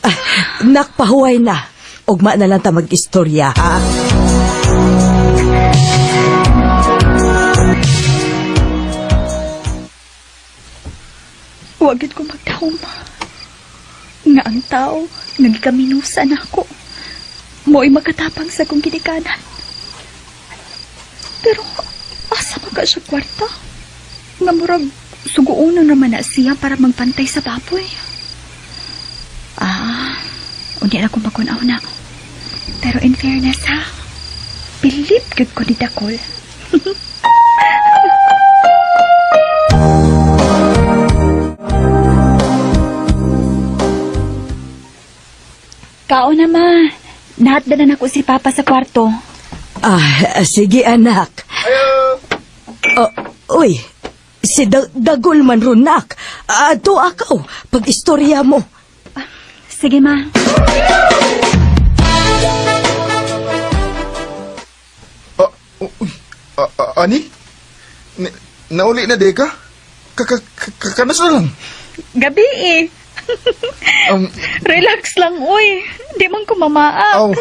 Ah, nakpahuway na. Ugma na lang ta mag-istorya, ha? Wa gid ko magdahom. Nga ang tao nga gikaminusan ako. Mo'y makatapang sa kong ginikanan. Pero ka siya kwarta? Nga murag suguonon naman na siya para magpantay sa baboy. Ah, unya na kong makunaw na. Pero in fairness ha, bilib gyud ko ni Dakol. Kaon na ma. Nahatdan na nako si Papa sa kwarto. Ah, sige anak. Oh, uy, si Dagol man runak. Ato akaw, pag-istorya mo. Sige ma. Ah, uy, ani? Nauli na di ka? Kakanas na lang. Gabi eh. Relax lang, uy. Di man ko mamaak. Aw,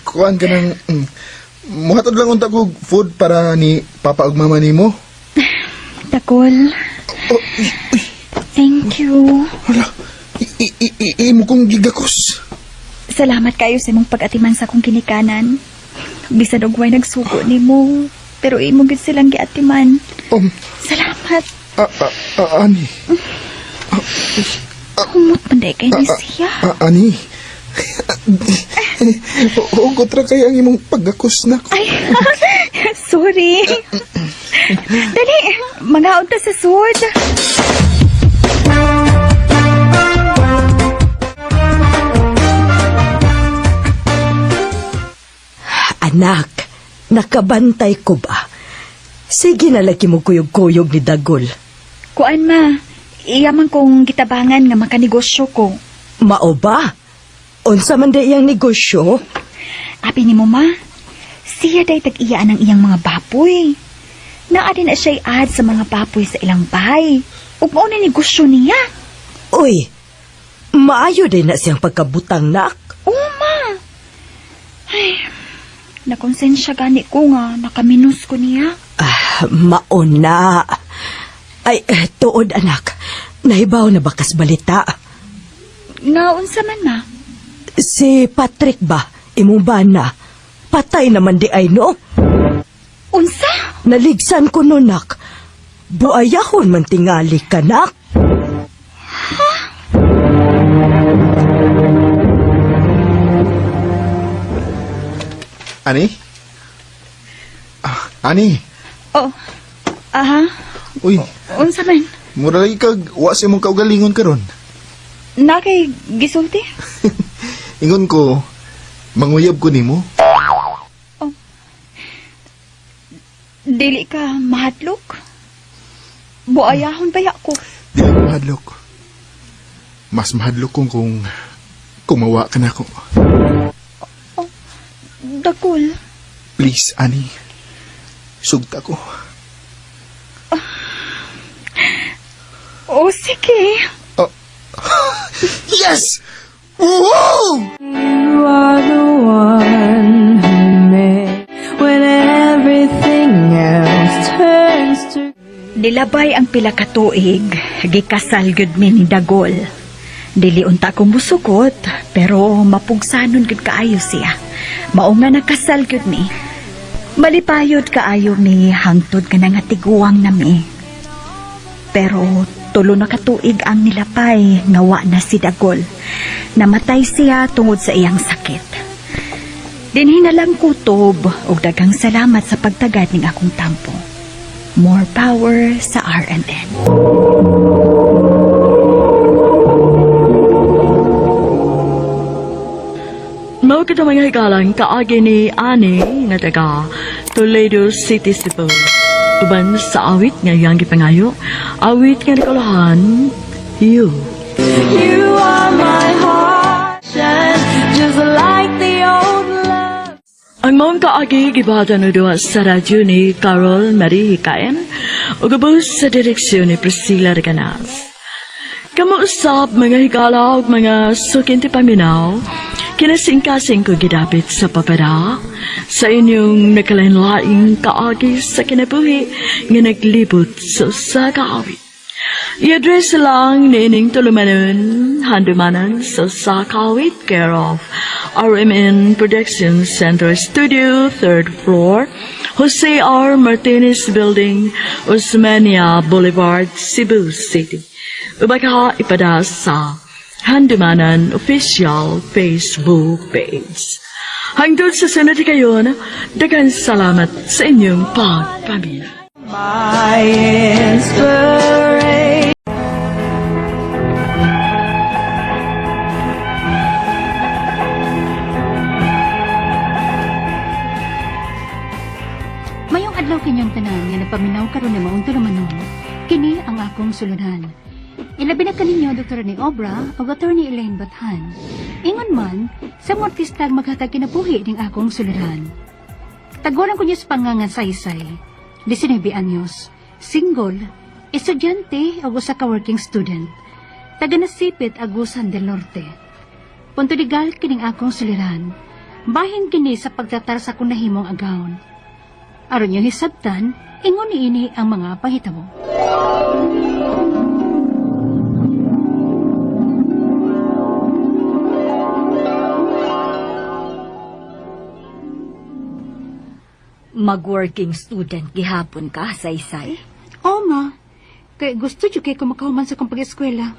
kuan ka ng... muhatod lang unta ko food para ni Papa ug Mama nimo. Dakol. Oh, uy, uy, Thank you. hala. Imo kong gigakos. Salamat kayo sa imong pag-atiman sa akong kinikanan. Bisan og way nagsugo nimo, pero imo gid silang giatiman. Salamat. Ani. Humot man day kay ni siya. Ani. Hugot ra kay ang imong paggakos na ko. Ay, sorry. Dali, mangaon ta sa sud. Anak, nakabantay ko ba? Sige na lagi mo kuyog-kuyog ni Dagol. Kuan ma, iya man kong gitabangan nga makanegosyo ko. Mao ba? Unsa man di iyang negosyo? Abi ni mo ma, siya day tag-iyaan ang iyang mga baboy. Naa din na siya'y ad sa mga baboy sa ilang bahay. Ug mao na negosyo niya. Uy, maayo din na siyang pagkabutang, nak. Oo ma. Ay, nakonsensya gani ko nga nakaminus ko niya. Ah, mauna. Ay, tuod anak. Nahibaw na bakas balita. Nga unsa man ma? Si Patrick ba? Imong bana? Patay naman di ay no? Unsa? Naligsan ko no, nak. Buayahon man tingali ka, nak. Ani? Ah, ani. Oh. Aha, Uy, unsa man? mura lagi kag wa sa imong kaugalingon karon. Na kay gisulti? Ingon ko, manguyab ko nimo. Dili ka mahadlok? Buayahon baya ko. Dili ko mahadlok. Mas mahadlok kong kung kumawa ka na ako. Dakol. Please, Ani. Sugta ko. Oh, sige. Yes! Woohoo! You are the one who made when everything else turns to Nilabay ang pila ka tuig, gikasal gyud mi ni Dagol. Dili unta ko musukot, pero mapugsanon gyud kaayo siya. Mao nga nakasal gyud mi. Malipayod kaayo mi hangtod ka nga tiguang nami. Pero tulo na ka tuig ang nilapay nga wa na si Dagol. Namatay siya tungod sa iyang sakit. Dinhi na lang kutob og daghang salamat sa pagtagad ning akong tampo. More power sa RMN. Mao kita mga higalang kaagi ni Ani nga taga Toledo City, Cebu. Uban sa awit nga iyang gipangayo, awit nga nakulahan, You. You are my heart, just like the old love. Ang maong kaagi gibahatan og duha sa radyo ni Carol Marie Hikayan ug ubos sa direksyon ni Priscilla Reganas. Kamo usab mga higala ug mga sukinti paminaw, kinasingkasing ko gidapit sa papada sa inyong nakalain-laing kaagi sa kinabuhi nga naglibot sa usa ka awit. I-address lang niining tulumanon, handumanan sa Sakawit, care of RMN Production Center Studio, 3rd floor, Jose R. Martinez Building, Osmeña Boulevard, Cebu City. Ubaka ipada sa Handumanan Official Facebook page. Hangtod sa sunod kayon, daghan salamat sa inyong pagpamilya. My inspiration. Mayong adlaw kinyong tanan nga napaminaw karon ni maong tulumanon. Kini ang akong sulunan. Ilabi na kaninyo Dr. ni Obra ug Attorney Elaine Bathan. Ingon man, sa mga artista ang maghatag kinabuhi ning akong sulunan. Tagulan ko niyo sa pangangan saysay. 19 anyos, single, estudyante o usa ka working student. Taga Nasipit, Agusan del Norte. Punto legal kining akong suliran. Bahin kini sa pagtatar sa akong nahimong agawon. Aron yung hisabtan, ingon niini ang mga pahitabo. Mag-working student gihapon ka, Saysay. Oo, ma. Kay gusto jud kay ko makahuman sa akong pag-eskwela.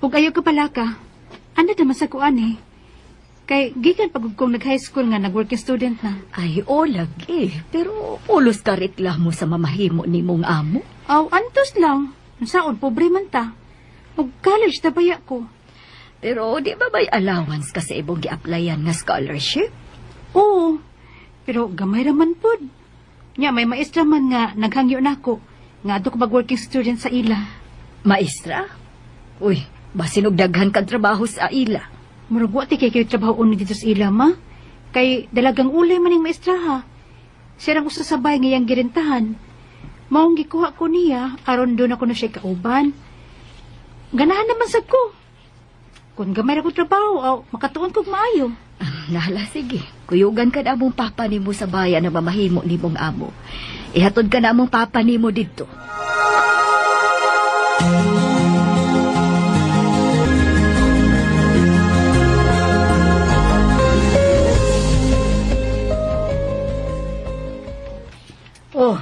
Ug ayaw ko pala ka. Ano naman sa kuan eh. Kay gikan pag kong nag-high school nga nag-working student na. Ay, o lagi. Pero pulos ka reklamo sa mamahimo ni mong amo. Aw, antos lang. Saon, pobre man ta. Ug college na baya ko. Pero di ba may allowance ka sa ibong gi-applyan nga scholarship? Oo, pero gamay raman pud. Nya may maestra man nga naghangyo nako nga adto ko mag-working student sa ila. Maestra? Uy, basin og daghan kag trabaho sa ila. Murag wa ti kay kayo trabaho ni dito sa ila, ma. Kay dalagang ulay man ning maestra ha. Siya rang usa sa bay nga iyang girentahan. Maong gikuha ko niya aron doon ako na siya kauban. Ganahan naman sad ko. Kung gamay ra ko trabaho, aw, makatuon kog maayo. Nala, sige. Kuyugan ka na among papa nimo sa bayan na mamahimo nimong amo. Ihatod ka na among papa nimo didto. Oh,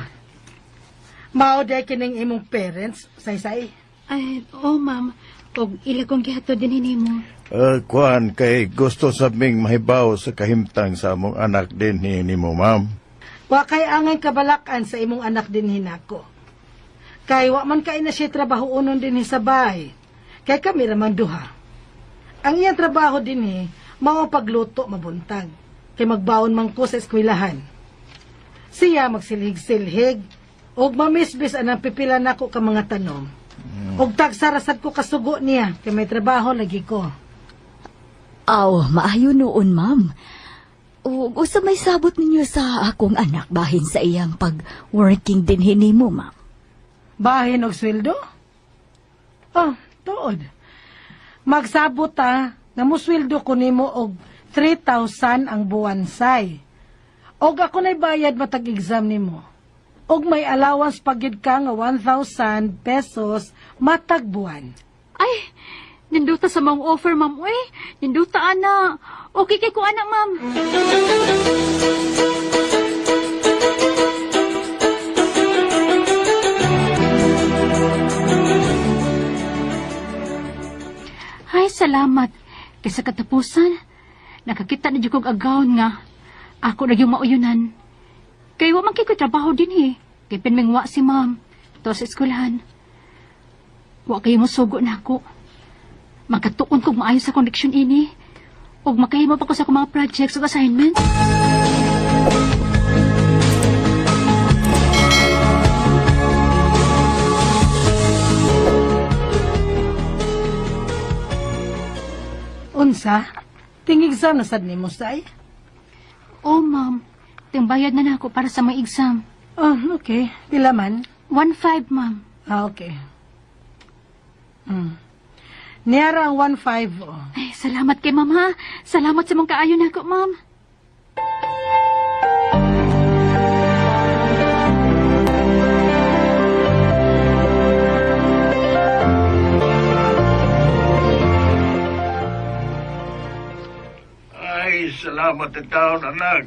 mao day kining imong parents, saysay. Ay, oh ma'am, og ila kong gihatod din nimo. Kuan, kay gusto sa ming mahibaw sa kahimtang sa among anak din ni nimo, ma'am. Wa kay angay kabalakan sa imong anak din hinako. Kay wa man kay na siya trabaho unon din sa bahay. Kay kami ra man duha. Ang iyang trabaho din mao pagluto mabuntag. Kay magbaon man ko sa eskwelahan. Siya magsilhig-silhig og mamisbis anang pipila nako ka mga tanom. Og tagsarasad ko kasugo niya kay may trabaho lagi ko. Aw, maayo noon, ma'am. O usa may sabot ninyo sa akong anak bahin sa iyang pag-working din hinimo, ma'am. Bahin og sweldo? Oh, tuod. Magsabot ta nga musweldo ko nimo og 3,000 ang buwan say. Og ako na'y bayad matag exam nimo. Og may allowance pagid ka nga 1,000 pesos matag buwan. Ay, ninduta sa mong offer, ma'am. Uy, ninduta, ana. Okay kay ko, ana, ma'am. Ay, salamat. Kaysa katapusan, nakakita na jud kog agawon nga. Ako na yung mauyunan. Kay wa man kay ko trabaho din eh. Kay pinmingwa si ma'am. To sa eskwelahan. Wa kayo mosugo na ako. Makatuon kog maayo sa koneksyon ini. Ug makahimo pa ko sa akong mga projects ug assignments. Unsa? Ting exam na sad nimo say? Oh, ma'am. Timbayad na nako para sa mga exam. Oh, okay. Pila man? 1.5, ma'am. Ah, okay. Niyara ang 1.5 oh. Ay, salamat kay ma'am, ha. Salamat sa mong kaayo nako, ma'am. Ay, salamat at taon, anak.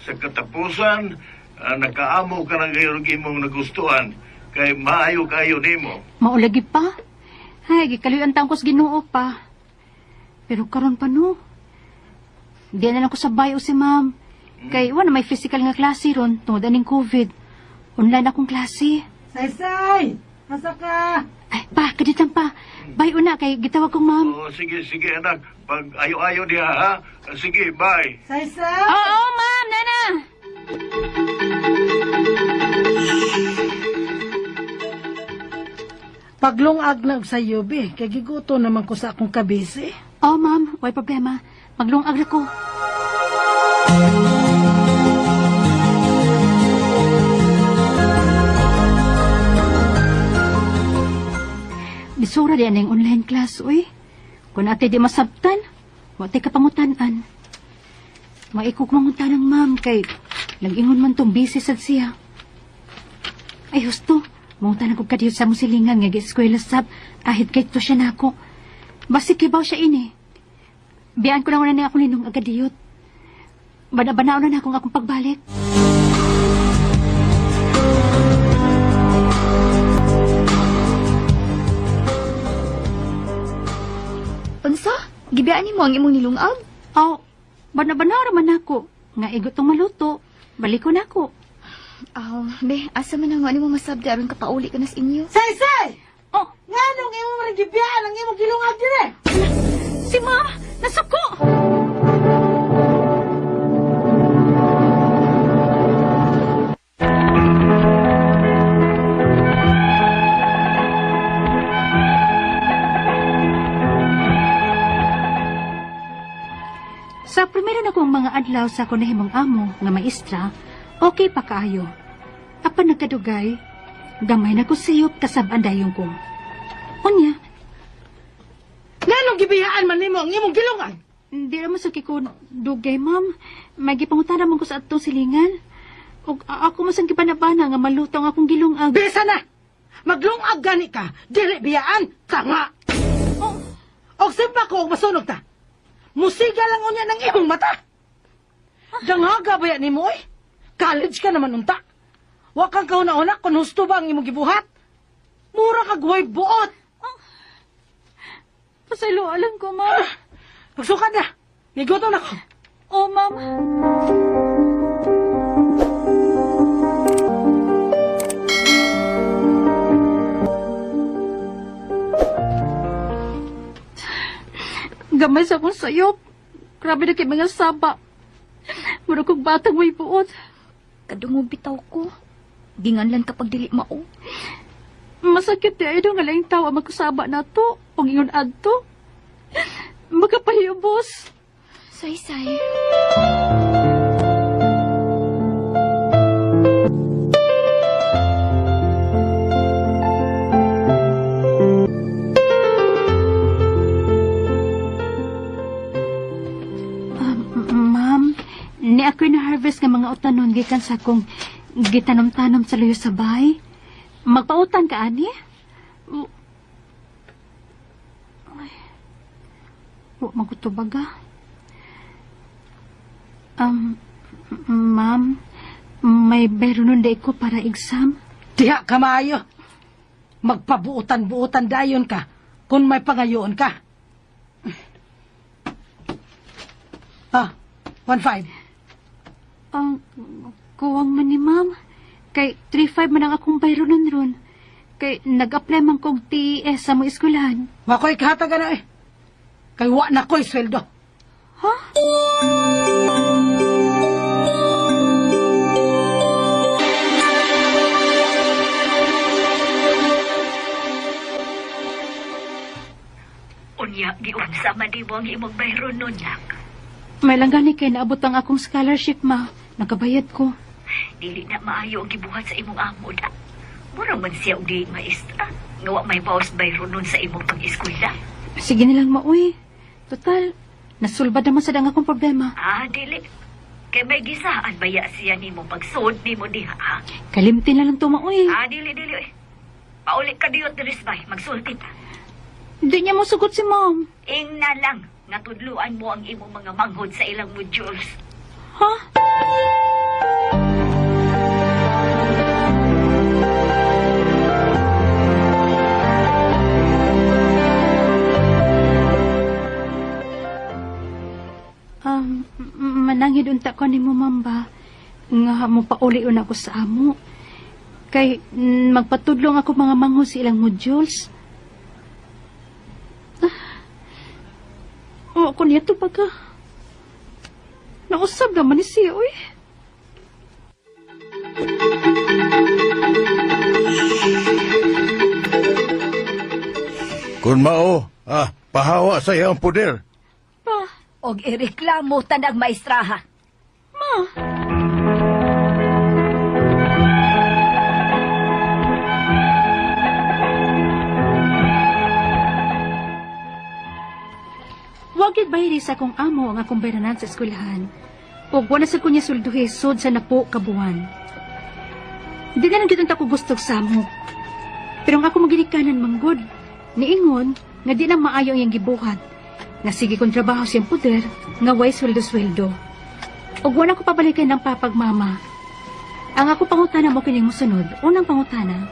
Sa katapusan, Nakaamo ka ng gayon imong nagustuhan kay maayo kayo nimo. Maulagi pa. Ay, gikaluyan taong ko sa Ginoo pa. Pero karon pa no. Di na lang ko sa bayo si ma'am. Kay wala may physical nga klase ron tungod aning COVID. Online akong klase. Saysay! Asa ka? Ay, pa, kaditan pa. Bayo na kay gitawag kong ma'am. Oh, sige, sige anak. Pag ayo-ayo diha ha. Sige, bye. Saysay! Oo, ma'am, nana. Paglungag na og sayo, be. Kay giguto naman ko sa akong kabisi. Oh, ma'am, way problema. Maglungag ra ko. Bisura di aning online class, uy. Kung ate di masabtan, wa tay kapangutanan. Maikog mangunta ng ma'am kay nag-ingon man tong busy sad siya. Ay husto, mangunta na kog kadiyot sa musilingan nga gi-eskwela sab ahit kay to siya nako. Basig kibaw siya ini. Biyaan ko na una ni akong linong agadiyot. Bana-banaon na na akong akong pagbalik. Unsa? Gibiyaan nimo ang imong nilungag? Aw, bana-banaon raman ako. Nga igot tong maluto. Balik ko na ako. Aw, be, asa man ang nimo masabdi aron ka pauli ka na sa inyo? Saysay! Oh, Nganong imong rin gibiyaan ang imong gilungag dire? Si ma'am, nasuko! Sa primero na kong mga adlaw sa ako nahimong amo nga maestra, okay pa kaayo. Apan nagkadugay, gamay na ko siyop kasab-an dayon ko. Unya, Nganong gibiyaan man nimo ang imong gilungag? Hindi naman sa ko dugay, ma'am. May gipangutana man ko sa atong silingan. Og ako man sang gibanabana nga maluto ang akong gilungag. Bisa na! Maglungag gani ka, dili biyaan, tanga! Oh. Og simpa ko og masunog ta. Musiga lang unya ng imong mata. Dangaga ba yan nimo oy? College ka naman unta. Wa kang kauna-una kung husto ba ang imong gibuhat. Mura kag way buot. Pasaylo alam ko, ma'am. Pagsukad na. Nigutom na ko. Oh, ma'am. Gamay sa akong sayop. Grabe na kay mga saba. Mura kong batang may buot. Kadungog bitaw ko. Ginganlan kapag dili mao. Masakit di ay nga laing tao ang magkusaba na to. O ingon adto. Magkapahiubos. Saysay. Ma'am, ni ako'y na-harvest nga mga utanon gikan sa akong gitanom-tanom sa luyo sa bahay. Magpautan ka, ani? Ay. Wa man ko tubaga. Ma'am, may bayronon day ko para exam. Diha ka maayo. Magpabuotan-buotan dayon ka kung may pangayoon ka. Ah, 1-5. Ang kuwang man ni ma'am. Kay 3-5 man ang akong bayronon ron. Kay nag-apply man kog TES sa mga eskwelahan. Wa ko'y kahatagan na eh. Kay wa na ko'y sweldo. Ha? Unya, giunsa man di mo ang imong bayron nun, nak. May lang gani kay naabot ang akong scholarship, ma. Nakabayad ko. Dili na maayo ang gibuhat sa imong amo da. Mura man siya og di maestra. Nga wa may bawas bayron nun sa imong pag-eskwela. Sige na lang, maoy. Total, nasulbad naman sa dang akong problema. Ah, dili. Kay may gisaan baya siya nimo pagsuod nimo diha, ha? Kalimtin na lang to, maoy. Ah, dili, dili, oy. Pauli ka diyot diri bay, magsulti ta. Hindi niya mo sugot si ma'am. Ing na lang, natudluan mo ang imong mga manghod sa ilang modules. Ha? mo pauli una ko sa amo. Kay magpatudlong ako mga manghod sa ilang modules. Ah, wa ko niya to pagka. Nausab naman ni siya, uy. Kung mao, pahawa sa iyang poder. Pa. Og ireklamo tanang maestraha. Ma. Wag gyud bayri sa akong amo ang akong bayranan sa eskwelahan. Ug wala sa kunya swelduhi sud sa napo ka buwan. Di na lang gyud unta ko gusto samok. Pero ang ako maginikanan manggod, niingon nga di na maayo ang iyang gibuhat. Nga sige kong trabaho siyang poder, nga way sweldo-sweldo. Ug wala ko pabalikan ng papagmama. Ang ako pangutana mo kining mosunod, unang pangutana.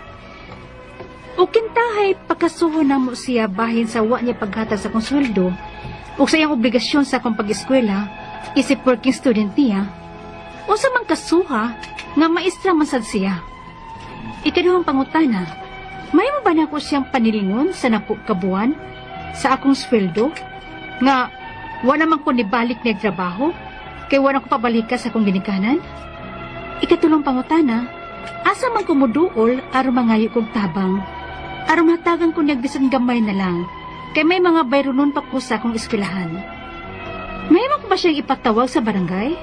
O kintahay pagkasuho na mo siya bahin sa wa niya paghatag sa akong sweldo ug sa iyang obligasyon sa akong pag-eskwela isip working student niya, unsa man kasuha nga maestra man sad siya. Ikaduhang pangutana, may mo ba nako siyang panilingon sa napo ka buwan sa akong sweldo nga wala man ko nibalik niya trabaho kay wala ko pabalika sa akong ginikanan? Ikatulong pangutana, asa man ko moduol aron mangayo kog tabang, aron hatagan ko niya bisan gamay na lang kay may mga bayronon pa ko sa akong eskwelahan. May ko ba siyang ipatawag sa barangay?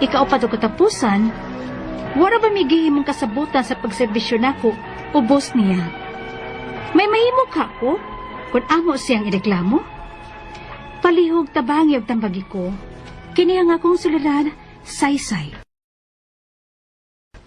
Ikaupat o katapusan, wala ba may gihimong kasabutan sa pagserbisyo nako o boss niya? May mahimo ka ko kung amo siyang ireklamo? Palihog tabangi og tambagi ko. Kini ang akong suliran, saysay.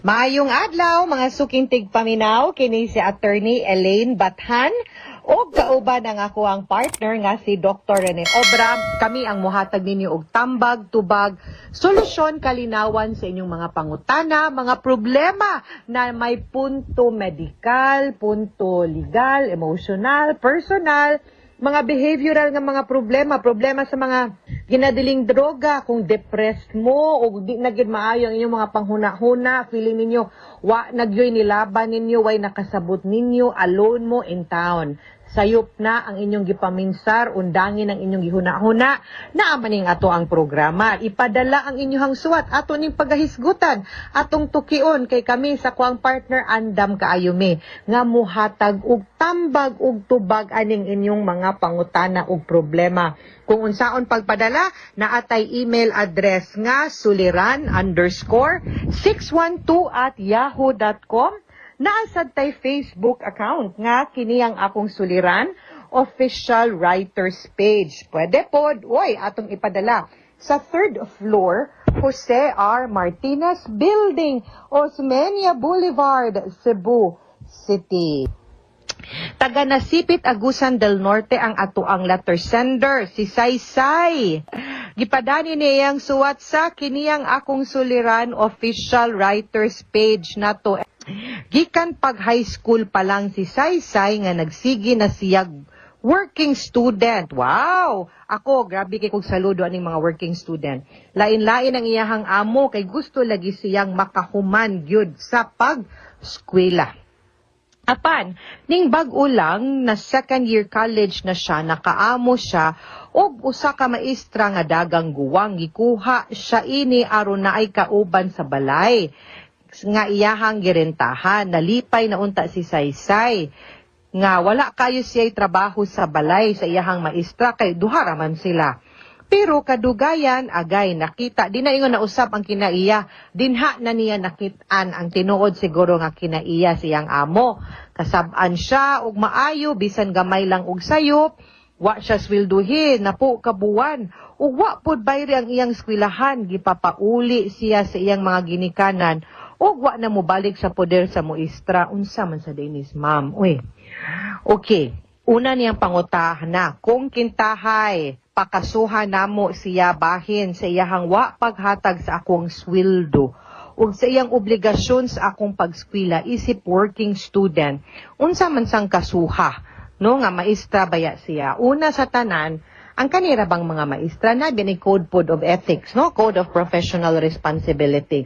Maayong adlaw mga suking tigpaminaw, kini si Attorney Elaine Bathan ug kauban ang ako ang partner nga si Dr. Rene Obra. Kami ang muhatag ninyo og tambag, tubag, solusyon kalinawan sa inyong mga pangutana, mga problema na may punto medikal, punto legal, emotional, personal, mga behavioral nga mga problema, problema sa mga ginadiling droga, kung depressed mo o di na gyud maayo ang inyong mga panghuna-huna, feeling ninyo wa nagyoy nilaban ninyo, way nakasabot ninyo, alone mo in town. Sayop na ang inyong gipaminsar, undangin ang inyong gihuna-huna, naa maning ato ang programa. Ipadala ang inyong suwat, ato ning pagahisgutan, atong tukion kay kami sa kuang partner andam kaayo mi nga muhatag og tambag og tubag aning inyong mga pangutana og problema. Kung unsaon pagpadala, naatay email address nga suliran_612@yahoo.com. Naasad tay Facebook account nga kini ang akong suliran official writers page. Pwede pod, oy, atong ipadala sa third floor, Jose R. Martinez Building, Osmeña Boulevard, Cebu City. Taga Nasipit, Agusan del Norte ang atoang letter sender, si Saysay. Gipadani niyang suwat sa kiniyang akong suliran official writers page nato. Gikan pag high school pa lang si Saysay nga nagsige na siya working student. Wow! Ako, grabe kay kog saludo aning mga working student. Lain-lain ang iyahang amo kay gusto lagi siyang makahuman gyud sa pag-eskwela. Apan, ning bag-o lang na second year college na siya, nakaamo siya og usa ka maestra nga dagang guwang, gikuha siya ini aron naay kauban sa balay nga iyahang girentahan. Nalipay na unta si Saysay nga wala kayo siya'y trabaho sa balay sa iyahang maestra kay duha ra man sila. Pero kadugayan, agay, nakita, di na ingon na usap ang kinaiya, dinha na niya nakitaan ang tinuod siguro nga kinaiya siyang amo. Kasab-an siya, og maayo, bisan gamay lang og sayop, wa siya swelduhin, napo kabuwan, ug wa pod bayri ang iyang eskwelahan, gipapauli siya sa iyang mga ginikanan, ug wa na mobalik sa poder sa muistra, unsa man sa dinis, ma'am. Uy. Okay, una niyang pangutana, kung kintahay, pakasuhan namo siya bahin sa iyahang wa paghatag sa akong sweldo ug sa iyang obligasyon sa akong pagskwela isip working student, unsa man sang kasuha no nga maestra baya siya? Una sa tanan, ang kanira bang mga maestra na bini code pod of ethics, no, code of professional responsibility.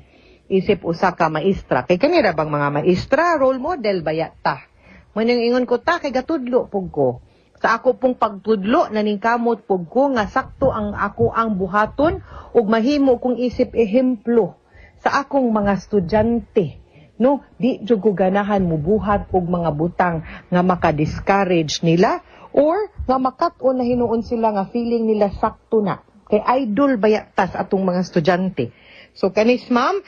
Isip usa ka maestra. Kay kanira bang mga maestra, role model baya ta? Maning ingon ko ta kay gatudlo pug ko. Sa ako pong pagtudlo, naningkamot pug ko nga sakto ang ako ang buhaton ug mahimo kong isip ehemplo sa akong mga estudyante. No, di jud ko ganahan mubuhat og mga butang nga maka-discourage nila or nga makat-on na hinuon sila nga feeling nila sakto na. Kay idol baya tas atong mga estudyante. So kanis, ma'am,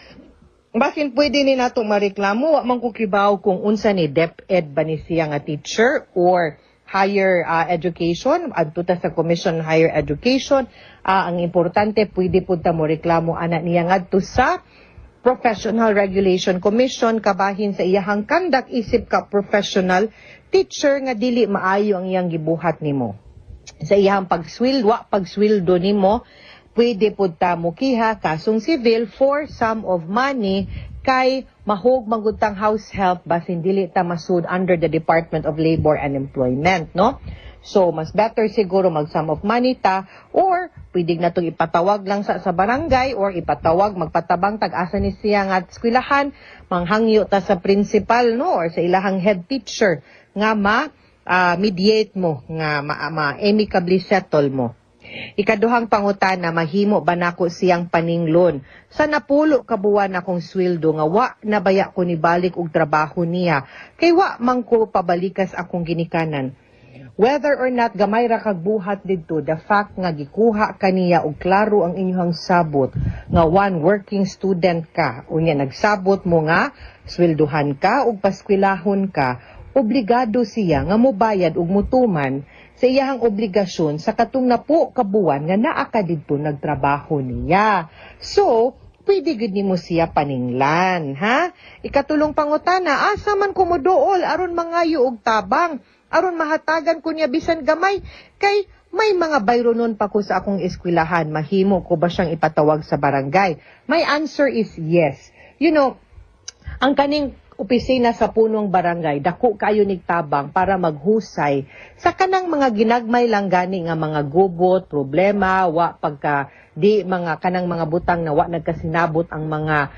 basin pwede ni nato mareklamo, wa man ko kibaw kung unsa ni DepEd ba ni siya nga teacher or higher education, adto ta sa Commission on Higher Education. Ang importante, pwede pud ta mo reklamo ana niya ngadto sa Professional Regulation Commission kabahin sa iyahang conduct isip ka professional teacher nga dili maayo ang iyang gibuhat nimo. Sa iyahang pagsweldo, wa pagsweldo nimo, pwede pud ta mokiha kasong civil for sum of money kay mahog magutang house help basin dili ta masud under the Department of Labor and Employment, no? So, mas better siguro mag sum of money ta or pwede na itong ipatawag lang sa barangay or ipatawag, magpatabang tag-asa ni siya nga eskwelahan, manghangyo ta sa principal, no, or sa ilahang head teacher nga ma mediate mo nga ma amicably settle mo. Ikaduhang pangutana, mahimo ba nako siyang paninglon? Sa napulo ka buwan akong sweldo nga wa na baya ko nibalik og trabaho niya kay wa man ko pabalikas akong ginikanan. Whether or not gamay ra kag buhat didto, the fact nga gikuha kaniya og klaro ang inyong sabot nga one working student ka, unya nagsabot mo nga swelduhan ka ug paskwelahon ka, obligado siya nga mobayad ug mutuman sa iyahang obligasyon sa katong napo ka buwan nga naa ka didto nagtrabaho niya. So, pwede gud nimo siya paninglan, ha? Ikatulong pangutana, asa man ko moduol aron mangayo og tabang, aron mahatagan ko niya bisan gamay kay may mga bayronon pa ko sa akong eskwelahan, mahimo ko ba siyang ipatawag sa barangay? My answer is yes. Ang kaning opisina sa punong barangay, dako kayo nigtabang para maghusay sa kanang mga ginagmay lang gani nga mga gubot, problema, wa pagka di mga kanang mga butang na wa nagkasinabot ang mga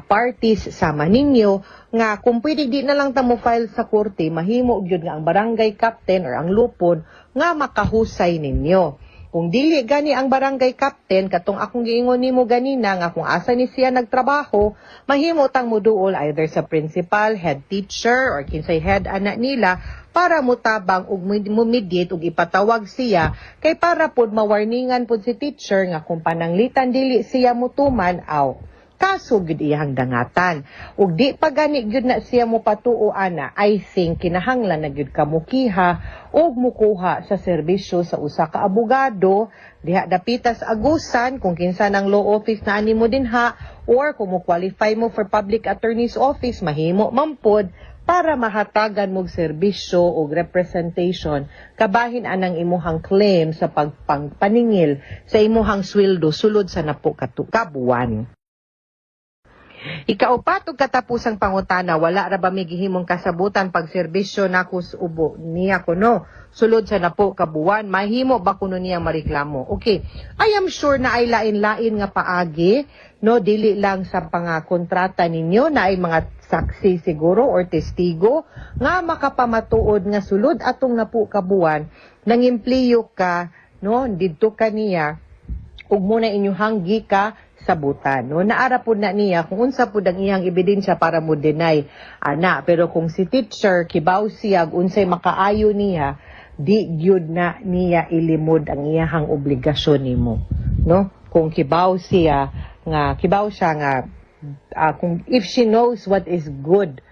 parties sama ninyo nga kung pwede di na lang ta mo file sa korte, mahimo gyud nga ang barangay captain or ang lupon nga makahusay ninyo. Kung dili gani ang barangay captain, katong akong giingon nimo ganina nga kung asa ni siya nagtrabaho, mahimo tang moduol either sa principal, head teacher or kinsay head ana nila para mutabang ug mo-mediate ug ipatawag siya kay para pod mawarningan pod si teacher nga kung pananglitan dili siya mutuman, aw kaso gyud iyang dangatan. Ug di pa gani gyud na siya mo patuo ana, I think kinahanglan na gyud ka mukiha og mukuha sa serbisyo sa usa ka abogado diha dapita sa Agusan kung kinsa nang law office na ani mo dinha or kung mo qualify mo for public attorney's office, mahimo man pod para mahatagan mo og serbisyo og representation kabahin anang imuhang claim sa pagpangpaningil sa imuhang sweldo sulod sa napo ka buwan. Ikaupat ug katapusang pangutana, wala ra ba mi gihimong kasabutan pag serbisyo nako sa ubo niya kuno sulod sa napo ka buwan, mahimo ba kuno niyang mareklamo? Okay, I am sure na ay lain-lain nga paagi, no, dili lang sa pangakontrata ninyo, na ay mga saksi siguro or testigo nga makapamatuod nga sulod atong napo ka buwan nangempleyo ka, no, didto ka niya ug muna inyuhang gika sabutan, no? Naara pud na niya kung unsa pud ang iyang ebidensya para mo deny ana, pero kung si teacher kibaw siya unsay makaayo niya, di gyud na niya ilimod ang iyahang obligasyon nimo, no? Kung kibaw siya nga kibaw siya nga kung if she knows what is good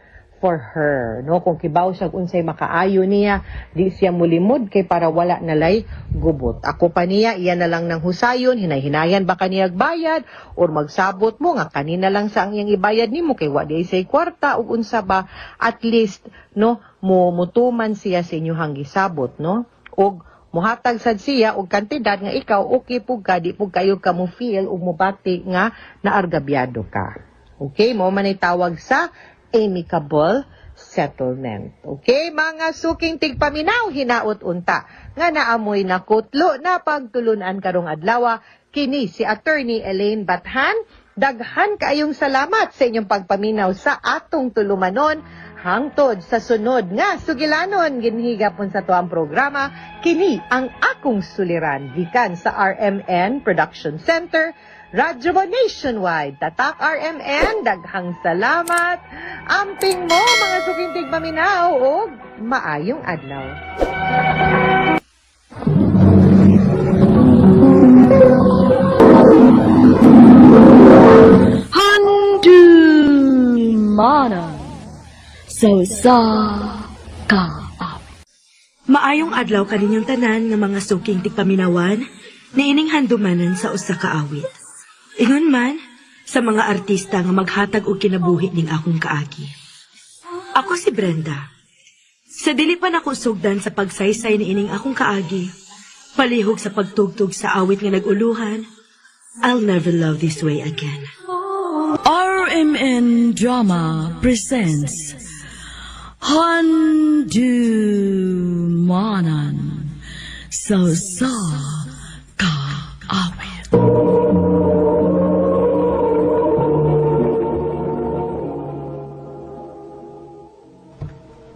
for her, no, kung kibaw siya unsay makaayo niya, di siya mulimod kay para wala nalay gubot. Ako pa niya, iya na lang ng husayon, hinay-hinayan ba kaniyag bayad or magsabot mo nga kanina lang sa ang iyang ibayad nimo kay wa di say kwarta ug unsa ba, at least, no, mo mutuman siya sa inyuhang gisabot, no, ug muhatag sad siya og kantidad nga ikaw okay pug ka, di pug kayo ka mo feel ug mobati nga naargabyado ka. Okay, mo man ay tawag sa amicable settlement. Okay, mga suking tigpaminaw, hinaot unta nga naamoy na kutlo na pagtulunan karong adlaw, kini si Attorney Elaine Bathan. Daghan kaayong salamat sa inyong pagpaminaw sa atong tulumanon hangtod sa sunod nga sugilanon ginhigapon sa tuang programa kini ang akong suliran gikan sa RMN Production Center, Radyo Mo Nationwide. Tatak RMN, daghang salamat. Amping mo mga sukintig maminaw og maayong adlaw. Handumanan sa usa ka awit. Maayong adlaw kaninyong tanan nga mga suking tigpaminawan niining handumanan sa usa ka awit. Ingon man sa mga artista nga maghatag og kinabuhi ning akong kaagi. Ako si Brenda. Sa dili pa nako sugdan sa pagsaysay niining akong kaagi, palihog sa pagtugtog sa awit nga nag-uluhan, I'll never love this way again. RMN Drama presents Handumanan sa usa ka awit.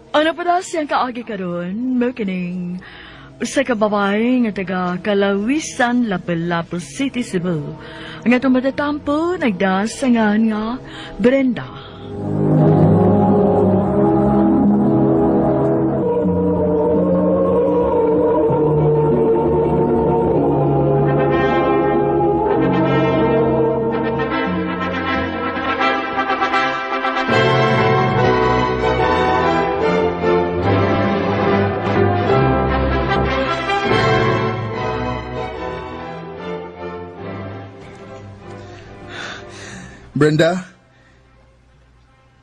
Ano pa daw siyang kaagi karon, mo kining usa ka babae nga taga Kalawisan, Lapu-Lapu City, Cebu. Ang atong matatampo nagdasangan nga Brenda. Brenda,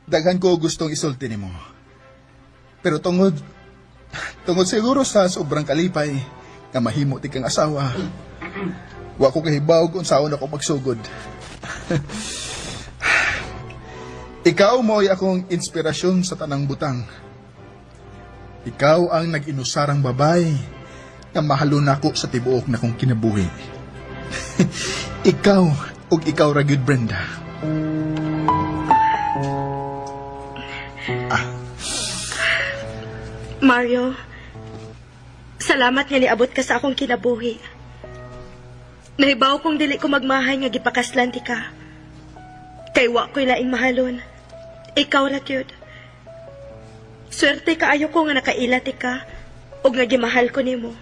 daghan ko gustong isulti nimo. Pero tungod siguro sa sobrang kalipay nga mahimo ti kang asawa. Wa ko kahibaw kung saon ako magsugod. Ikaw mo'y akong inspirasyon sa tanang butang. Ikaw ang nag-inusarang babay nga mahalon nako sa tibuok na kong kinabuhi. Ikaw ug ikaw ra gyud, Brenda. Mario, salamat nga niabot ka sa akong kinabuhi. Nahibaw kong dili ko magmahay nga gipakaslan ti ka. Kay wa ko'y laing mahalon. Ikaw ra gyud. Swerte kaayo ko nga nakaila ti ka ug nga gimahal ko nimo.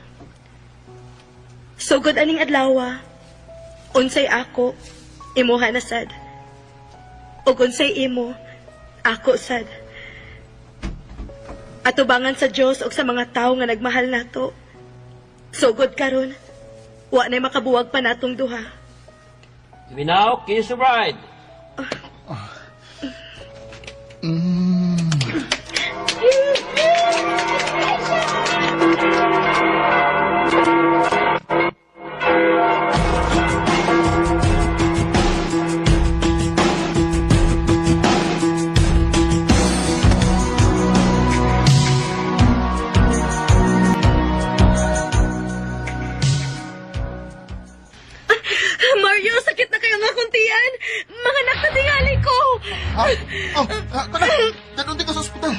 Sugod aning adlaw, unsay ako, imuha na sad. Ug unsay imo, ako sad. Atubangan sa Dios ug sa mga tawo nga nagmahal nato. Sugod karon, wa nay makabuwag pa natong duha. We now kiss the bride. Mario, sakit na kayo nga akong tiyan. Mga anak na tingali ko. Ah, oh, ah, tara. Dadunti ko sa ospital.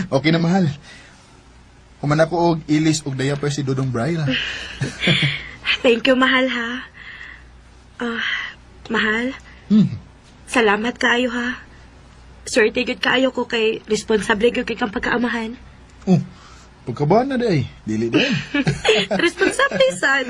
Okay na, mahal. Human ako og ilis og diaper si Dodong Braille. Thank you, mahal ha. Ah, mahal. Salamat kaayo ha. Swerte gyud kaayo ko kay responsable gyud kay kang pagkaamahan. Oh, pagkabahan na day. Dili din. Responsable sad.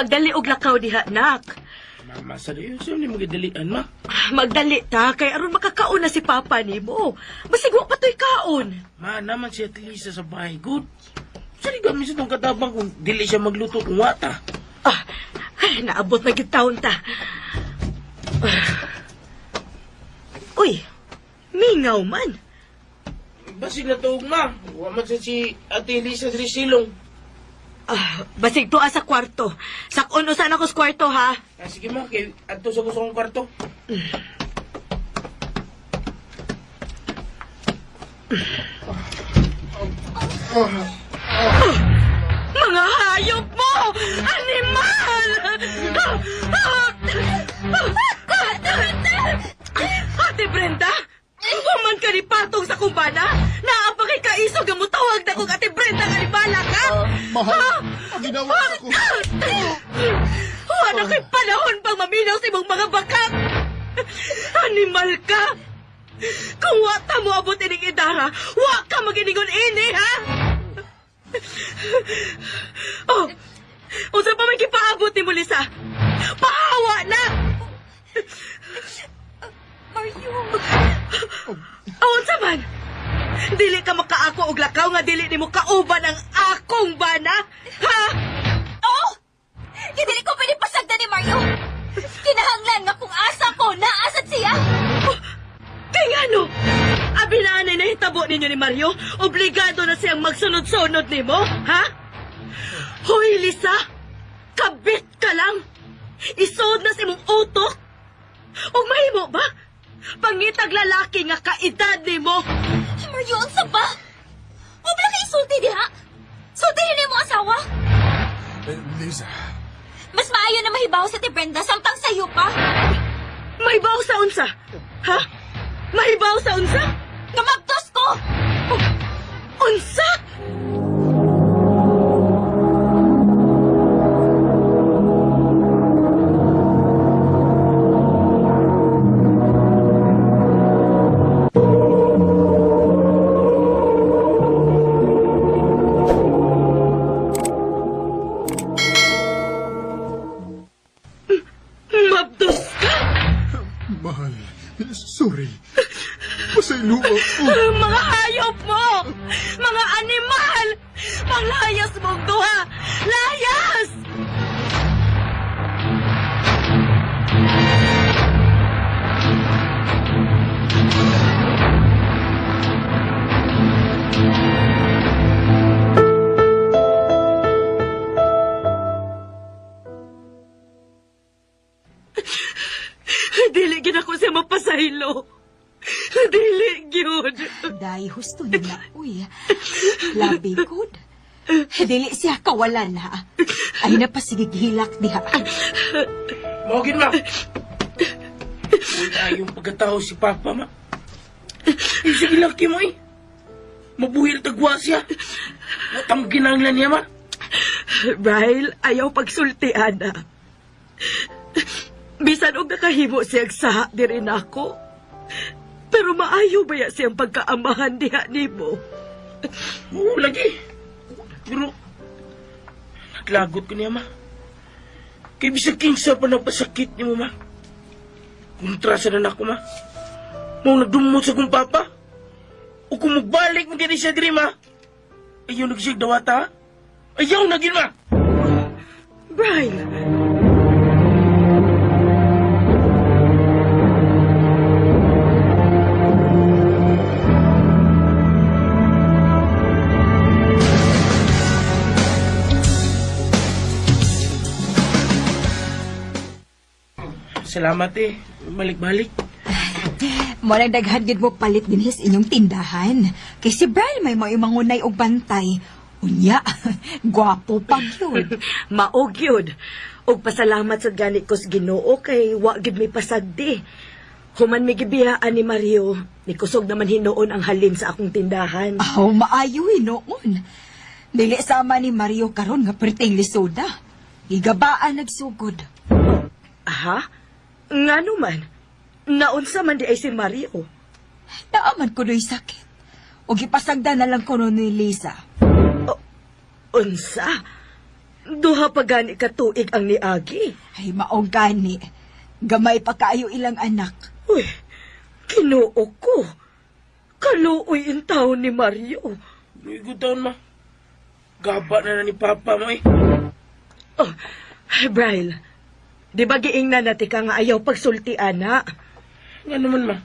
Pagdali og lakaw diha, nak. Mama, sa diyo, saan ni magdalian, ma? Magdali ta, kay aron makakaon na si Papa nimo. Basig wa pa to'y kaon. Ma, naman si Ate Lisa sa bahay, good. Saan gamit sa tong katabang kung dili siya magluto kung wata? Ay, naabot na gyud taon ta. Uy, mingaw man. Basig na tuog, ma. Wa man sa si Ate Lisa diri silong. Ah, basig tuwa sa kwarto. Sakon usa na ko sa kwarto, ha? Ah, sige, ma. Kay adto sa gusto kong kwarto. Mga hayop mo! Animal! Ate Brenda! Human ka ni Patong sa kumbana? Naa pa kay kaisog nga mutawag na kong Ate Brenda nga ni balak, ha? Mahal, ang ginawa ko. Wala kay panahon pang maminaw sa imong mga bakak! Animal ka! Kung wa ta mo abot ining idara, wa ka maginingon ini, ha? Oh, unsa pa may gipaabot nimo, Lisa? Pahawa na! Mario! Oh, unsa man? Dili ka makaako og lakaw nga dili nimo kauban ang akong bana, ha? Oh! Kaya dili ko pwede pasagdan ni Mario. Kinahanglan nga kung asa ko, naasad siya. Kay ngano? Abi na anay nahitabo ninyo ni Mario, obligado na siyang magsunod-sunod nimo, ha? Hoy, Lisa! Kabit ka lang! Isod na sa imong utok! Ug mahimo ba? Pangitag lalaki nga kaedad nimo! Mario, unsa ba? Huwag lang kay isulti diha. Sultihin nimo asawa. Eh, Lisa, Mas maayo na mahibaw sa ti Brenda samtang sayo pa. Mahibaw sa unsa? Ha? Mahibaw sa unsa? Nga mabdos ko! Unsa? Mabdos ka! mahal, sorry. Pasaylo ako. Mga hayop mo! Mga animal! Panglayas mong duha! Layas! Dili gid ako siya mapasaylo. Dili gyud. Day, husto na na. Uy, labi good. Dili siya kawalan, ha? Ay na pasigigilak diha. Mogin, ma. Wala yung pagkatao si Papa, ma. Eh, sige laki mo, eh. Mabuhil tagwa siya. Watang ginanglan niya, ma. Braille, ayaw pagsulti, ana. Bisan og nakahimo siyang saha diri nako. Pero maayo ba ya siyang pagkaamahan diha nimo? Oo, lagi. Pero, naglagot ko niya, ma. Kay bisag kinsa pa nagpasakit niyo, ma. Kontra sa nanak ko, ma. Mao nagdumot sa kong papa. O kung magbalik mo diri siya diri, ma. Ayaw nagsig dawata, ha? Ayaw na gid, ma. Brian! Salamat, eh. Balik-balik. Mo lang daghan gid mo palit dinhi sa inyong tindahan. Kay si Brian may mao mangunay og bantay. Unya, gwapo pa gyud. Maog yun. Og pasalamat sa gani ko sa Ginoo kay wa gid may pasagdi. Human may gibiyaan ni Mario, nikusog naman hinuon ang halin sa akong tindahan. Aw, maayo hinuon. Dili sama ni Mario karon nga perting lisoda. Gigabaan nagsugod. Aha? Ngano man? Naunsa man di ay si Mario. Naaman ko do'y sakit. O gipasagda na lang ko ni Lisa. Unsa? Duha pa gani ka tuig ang niagi. Ay, mao gani. Gamay pa kaayo ilang anak. Uy, Ginoo ko. Kaluoy in taon ni Mario. Luoy ko taon, ma. Gaba na na ni Papa mo eh. Oh, ay, Braille. Di ba giingnan na ka nga ayaw pagsulti, ana? Nga naman, ma.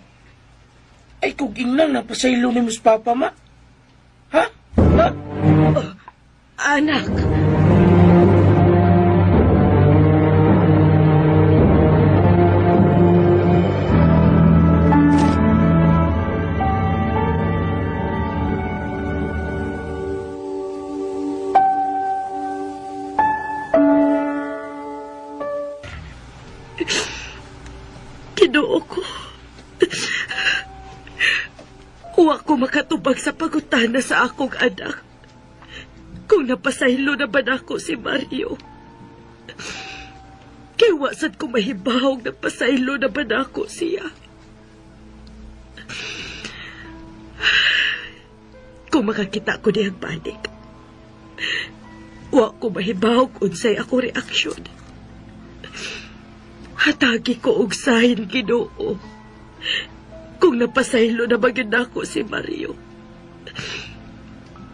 Ay, kung ingnan na, pasaylo ni mas Papa, ma. Ha? Ha? Oh, anak. Ginoo ko. Wa ko makatubag sa pagutana sa akong anak. Kung napasaylo na ba nako si Mario. Kay wa sad ko mahibawog na pasaylo na ba nako siya. Kung makakita ko diyang balik, wa ko mahibawog unsay ako reaksyon. Hatagi ko og sahin Ginoo. Kung napasaylo na ba gyud nako si Mario.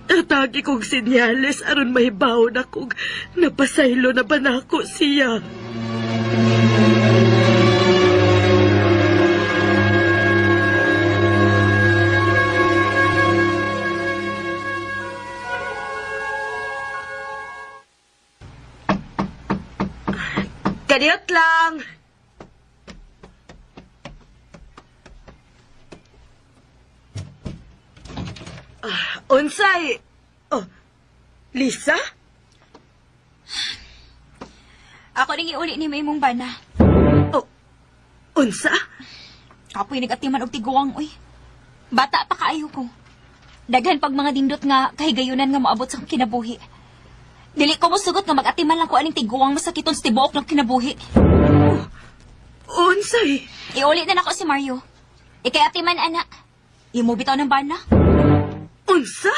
Hatagi kog senyales aron mahibaw na kog napasaylo na ba nako siya. Kaniyot lang! Ah, unsay? Oh, Lisa? Ako ning iuli ni imong bana. Oh, unsa? Kapoy nagatiman og tiguang oy. Bata pa kaayo ko. Daghan pag mga dindot nga kahigayunan nga moabot sa akong kinabuhi. Dili ko mosugot nga magatiman lang ko aning tiguang masakiton sa tibuok ng kinabuhi. Unsay? Iuli na nako si Mario. Ikay atiman ana. Imo bitaw ng bana. Unsa?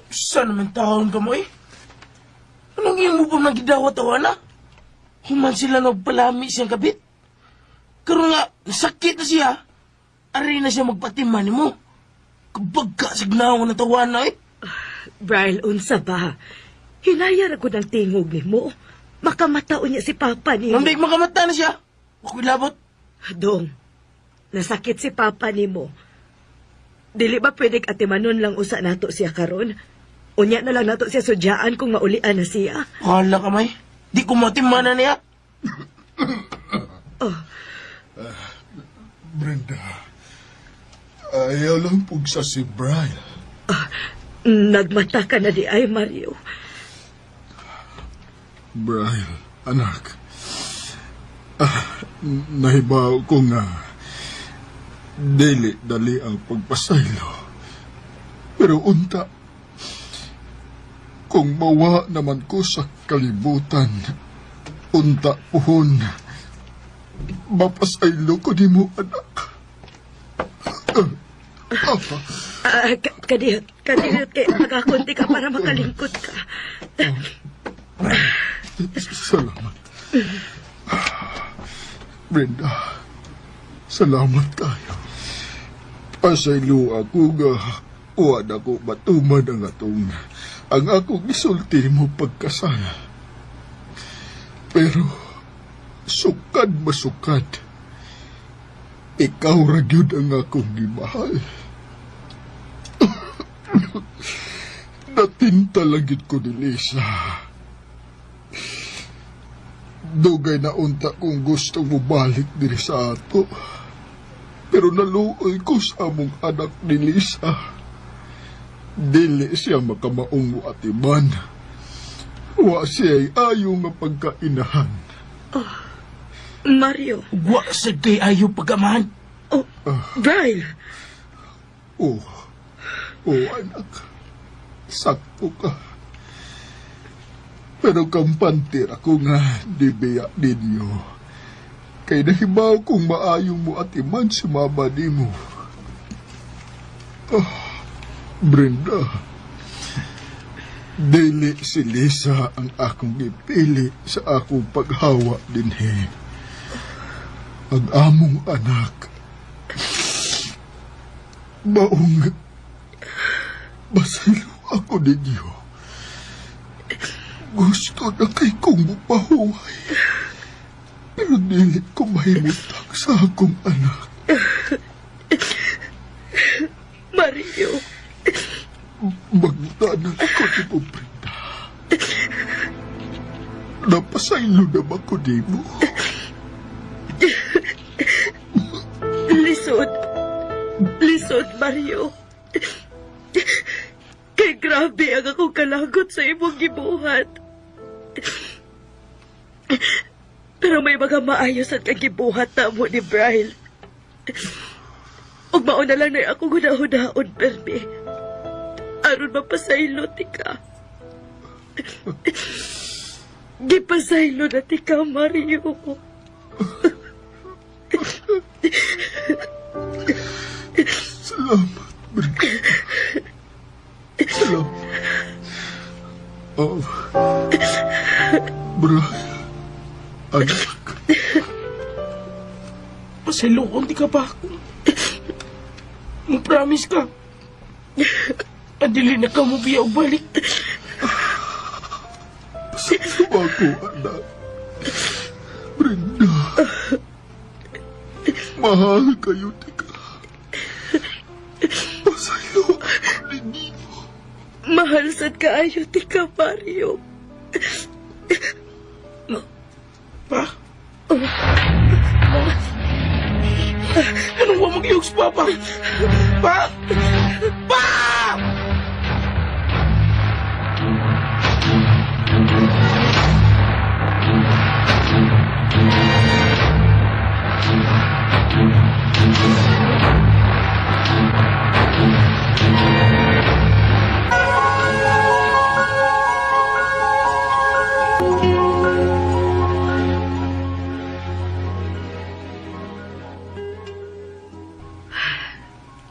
Saan naman taon ka mo eh? Anong imo pa magidawat-tawa na? Human sila nagpalami siyang kabit. Karon nga, sakit na siya. Ari na siya magpatiman mo. Kabagka sa gnawa na tawa na eh. Brian, unsa ba? Hinaya ra gud ang tingog nimo. Makamata unya si Papa nimo. Nambig makamata na siya. Ako'y labot. Dong, nasakit si Papa nimo. Dili ba pwede atimanon lang usa nato siya karon? Unya na lang nato siya sudyaan kung maulian na siya. Hala ka, may. Di ko matiman na niya. Oh, Brenda, ayaw lang pugsa si Brian. nagmata ka na di ay, Mario. Brian, anak. Ah, nahibaw ko nga dili dali ang pagpasaylo. Pero unta, kung mawa naman ko sa kalibutan, unta puhon, mapasaylo ko nimo anak. Ah, kadiyot, kadiyot kay pagakunti ka para makalingkod ka. Salamat. Brenda, salamat kayo. Pasaylo ako nga uwan ako matuman ang atong ang akong isulti mo pagkasal. Pero sukad masukad. Ikaw ra gyud ang akong gimahal. Natinta lang gyud ko ni Lisa. Dugay na unta kung gusto mo balik diri sa ato. Pero naluoy ko sa among anak ni Lisa. Dili siya makamaong mo atiman. Wa siya'y ayo nga pagkainahan. Mario. Wa sa kay ayo pagamahan. Oh, Brian. Oh, oh anak. Sakto ka. Pero kampantir ako nga di biya ninyo. Kay nahibaw kong maayong mo atiman si mama nimo. Ah, Brenda. Dili si Lisa ang akong gipili sa akong paghawa dinhi. Ang among anak. Maong basilo ako ninyo. Gusto na kay kong mupahuway. Pero dili ko mahimutang sa akong anak. Mario. Magtanan ko ni mo, Brenda. Napasaylo na ba ko ni mo? Lisod. Lisod, Mario. Kay grabe ang akong kalagot sa imong gibuhat. Pero may mga maayos at kagibuhat na mo ni Brian. Ug mao na lang na ako gunahunaon, permi. Aron mapasaylo ti ka. Gipasaylo na ti ka, Mario. Salamat, Brenda. Salamat. Oh, Brian, anak. Pasayloon di ka ba ako? Mo-promise ka. Adili na ka mo biya og balik. Pasaylo ako, anak. Brenda. Mahal kayo, tika. Pasaylo ako ninyo. Mahal sad kaayo ti ka, Mario. Pa? Ma? Anong wa maglihok sa papa? Pa? Pa!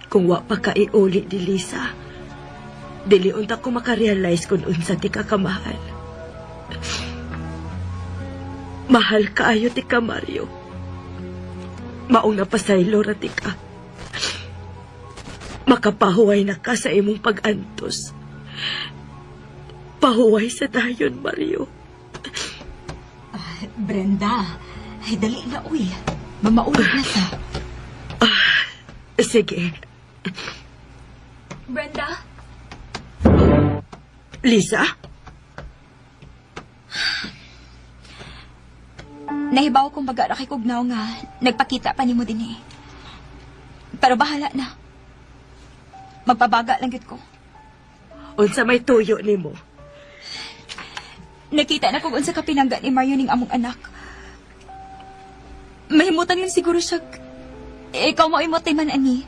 Kung wa pa ka iuli ni Lisa, dili unta ko makarealize kung unsa ti ka kamahal. Mahal kaayo ti ka, Mario. Maong napasaylo ra ti ka. Makapahuway na ka sa imong pag-antos. Pahuway sa dayon, Mario. Brenda, ay dali na uy. Mamaulit na ta. Sige. Brenda? Lisa? Nahibaw kong baga ra kay Kugnaw nga nagpakita pa nimo dinhi. Pero bahala na. Magpabaga lang gyud ko. Unsa may tuyo nimo? Nakita na kung unsa ka pinangga ni Mario ning among anak. Mahimutan lang siguro siya. Ikaw mo imotay man ani.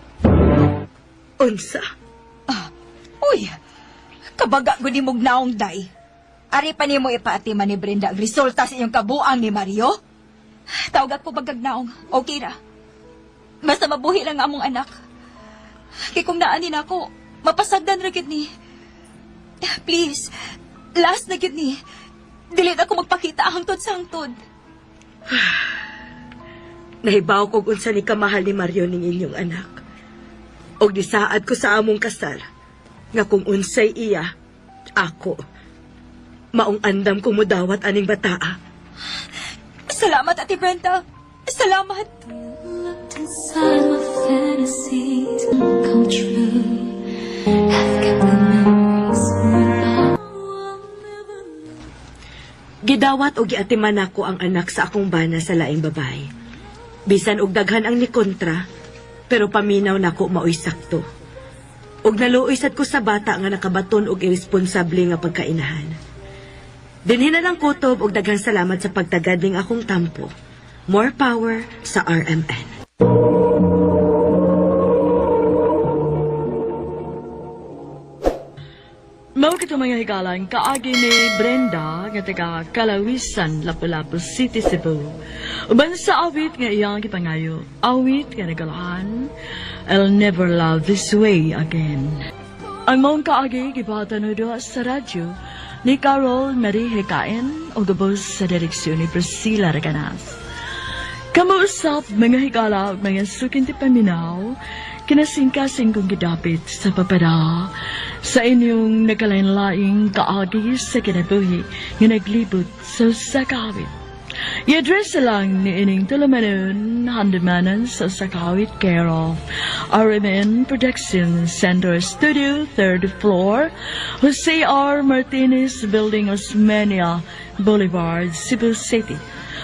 Unsa? Ah, uy. Kabaga gud ni naong day. Ari pa nimo ipaatiman ni Brenda ang resulta sa iyong kabuang ni Mario? Tawag ko bagag naong. Okay ra. Basta mabuhi lang ang among anak. Kay kung naanin ako, mapasagdan ra gyud ni. Please, last na gyud ni. Dili na ako magpakita hangtod sa hangtod. Nahibaw kog unsa ni kamahal ni Mario ning inyong anak. Og disaad ko sa among kasal nga kung unsay iya, ako. Maong andam ko mudawat aning bataa. Salamat, Ate Brenda. Salamat. Inside my fantasies come true. I've kept the memories in Gidawat og giatiman nako ang anak sa akong bana sa laing babae. Bisan og daghan ang nikontra, pero paminaw nako maoy sakto. Og naluoy sad ko sa bata nga nakabaton og iresponsable nga pagkainahan. Dinhi na lang kutob og daghang salamat sa pagtagad ning akong tampo. More power sa RMN. Mao ito, mga higalang kaagi ni Brenda nga taga Kalawisan, Lapu-Lapu City, Cebu. Uban sa awit nga iyang gipangayo, awit nga nagalahan, "I'll Never Love This Way Again." Ang maong kaagi gipatanudo sa radyo ni Carol Marie Hekaen o gabos sa direksyon ni Priscilla Reganas. Kamo usab, mga higala ug mga suking paminaw, kinasingkasing kong gidapit sa papada sa inyong nagkalain-laing kaagi sa kinabuhi nga naglibot sa usa ka awit. I-address lang ni ining tulumanon, Handumanan sa usa ka awit, care of RMN Production Center Studio, third floor, Jose R. Martinez Building, Osmeña Boulevard, Cebu City.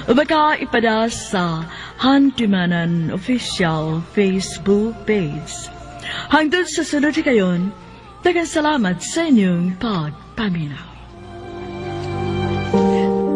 O baka ipada sa Handumanan Official Facebook page. Hangtod sa sunod kayon, daghang salamat sa inyong pagpaminaw.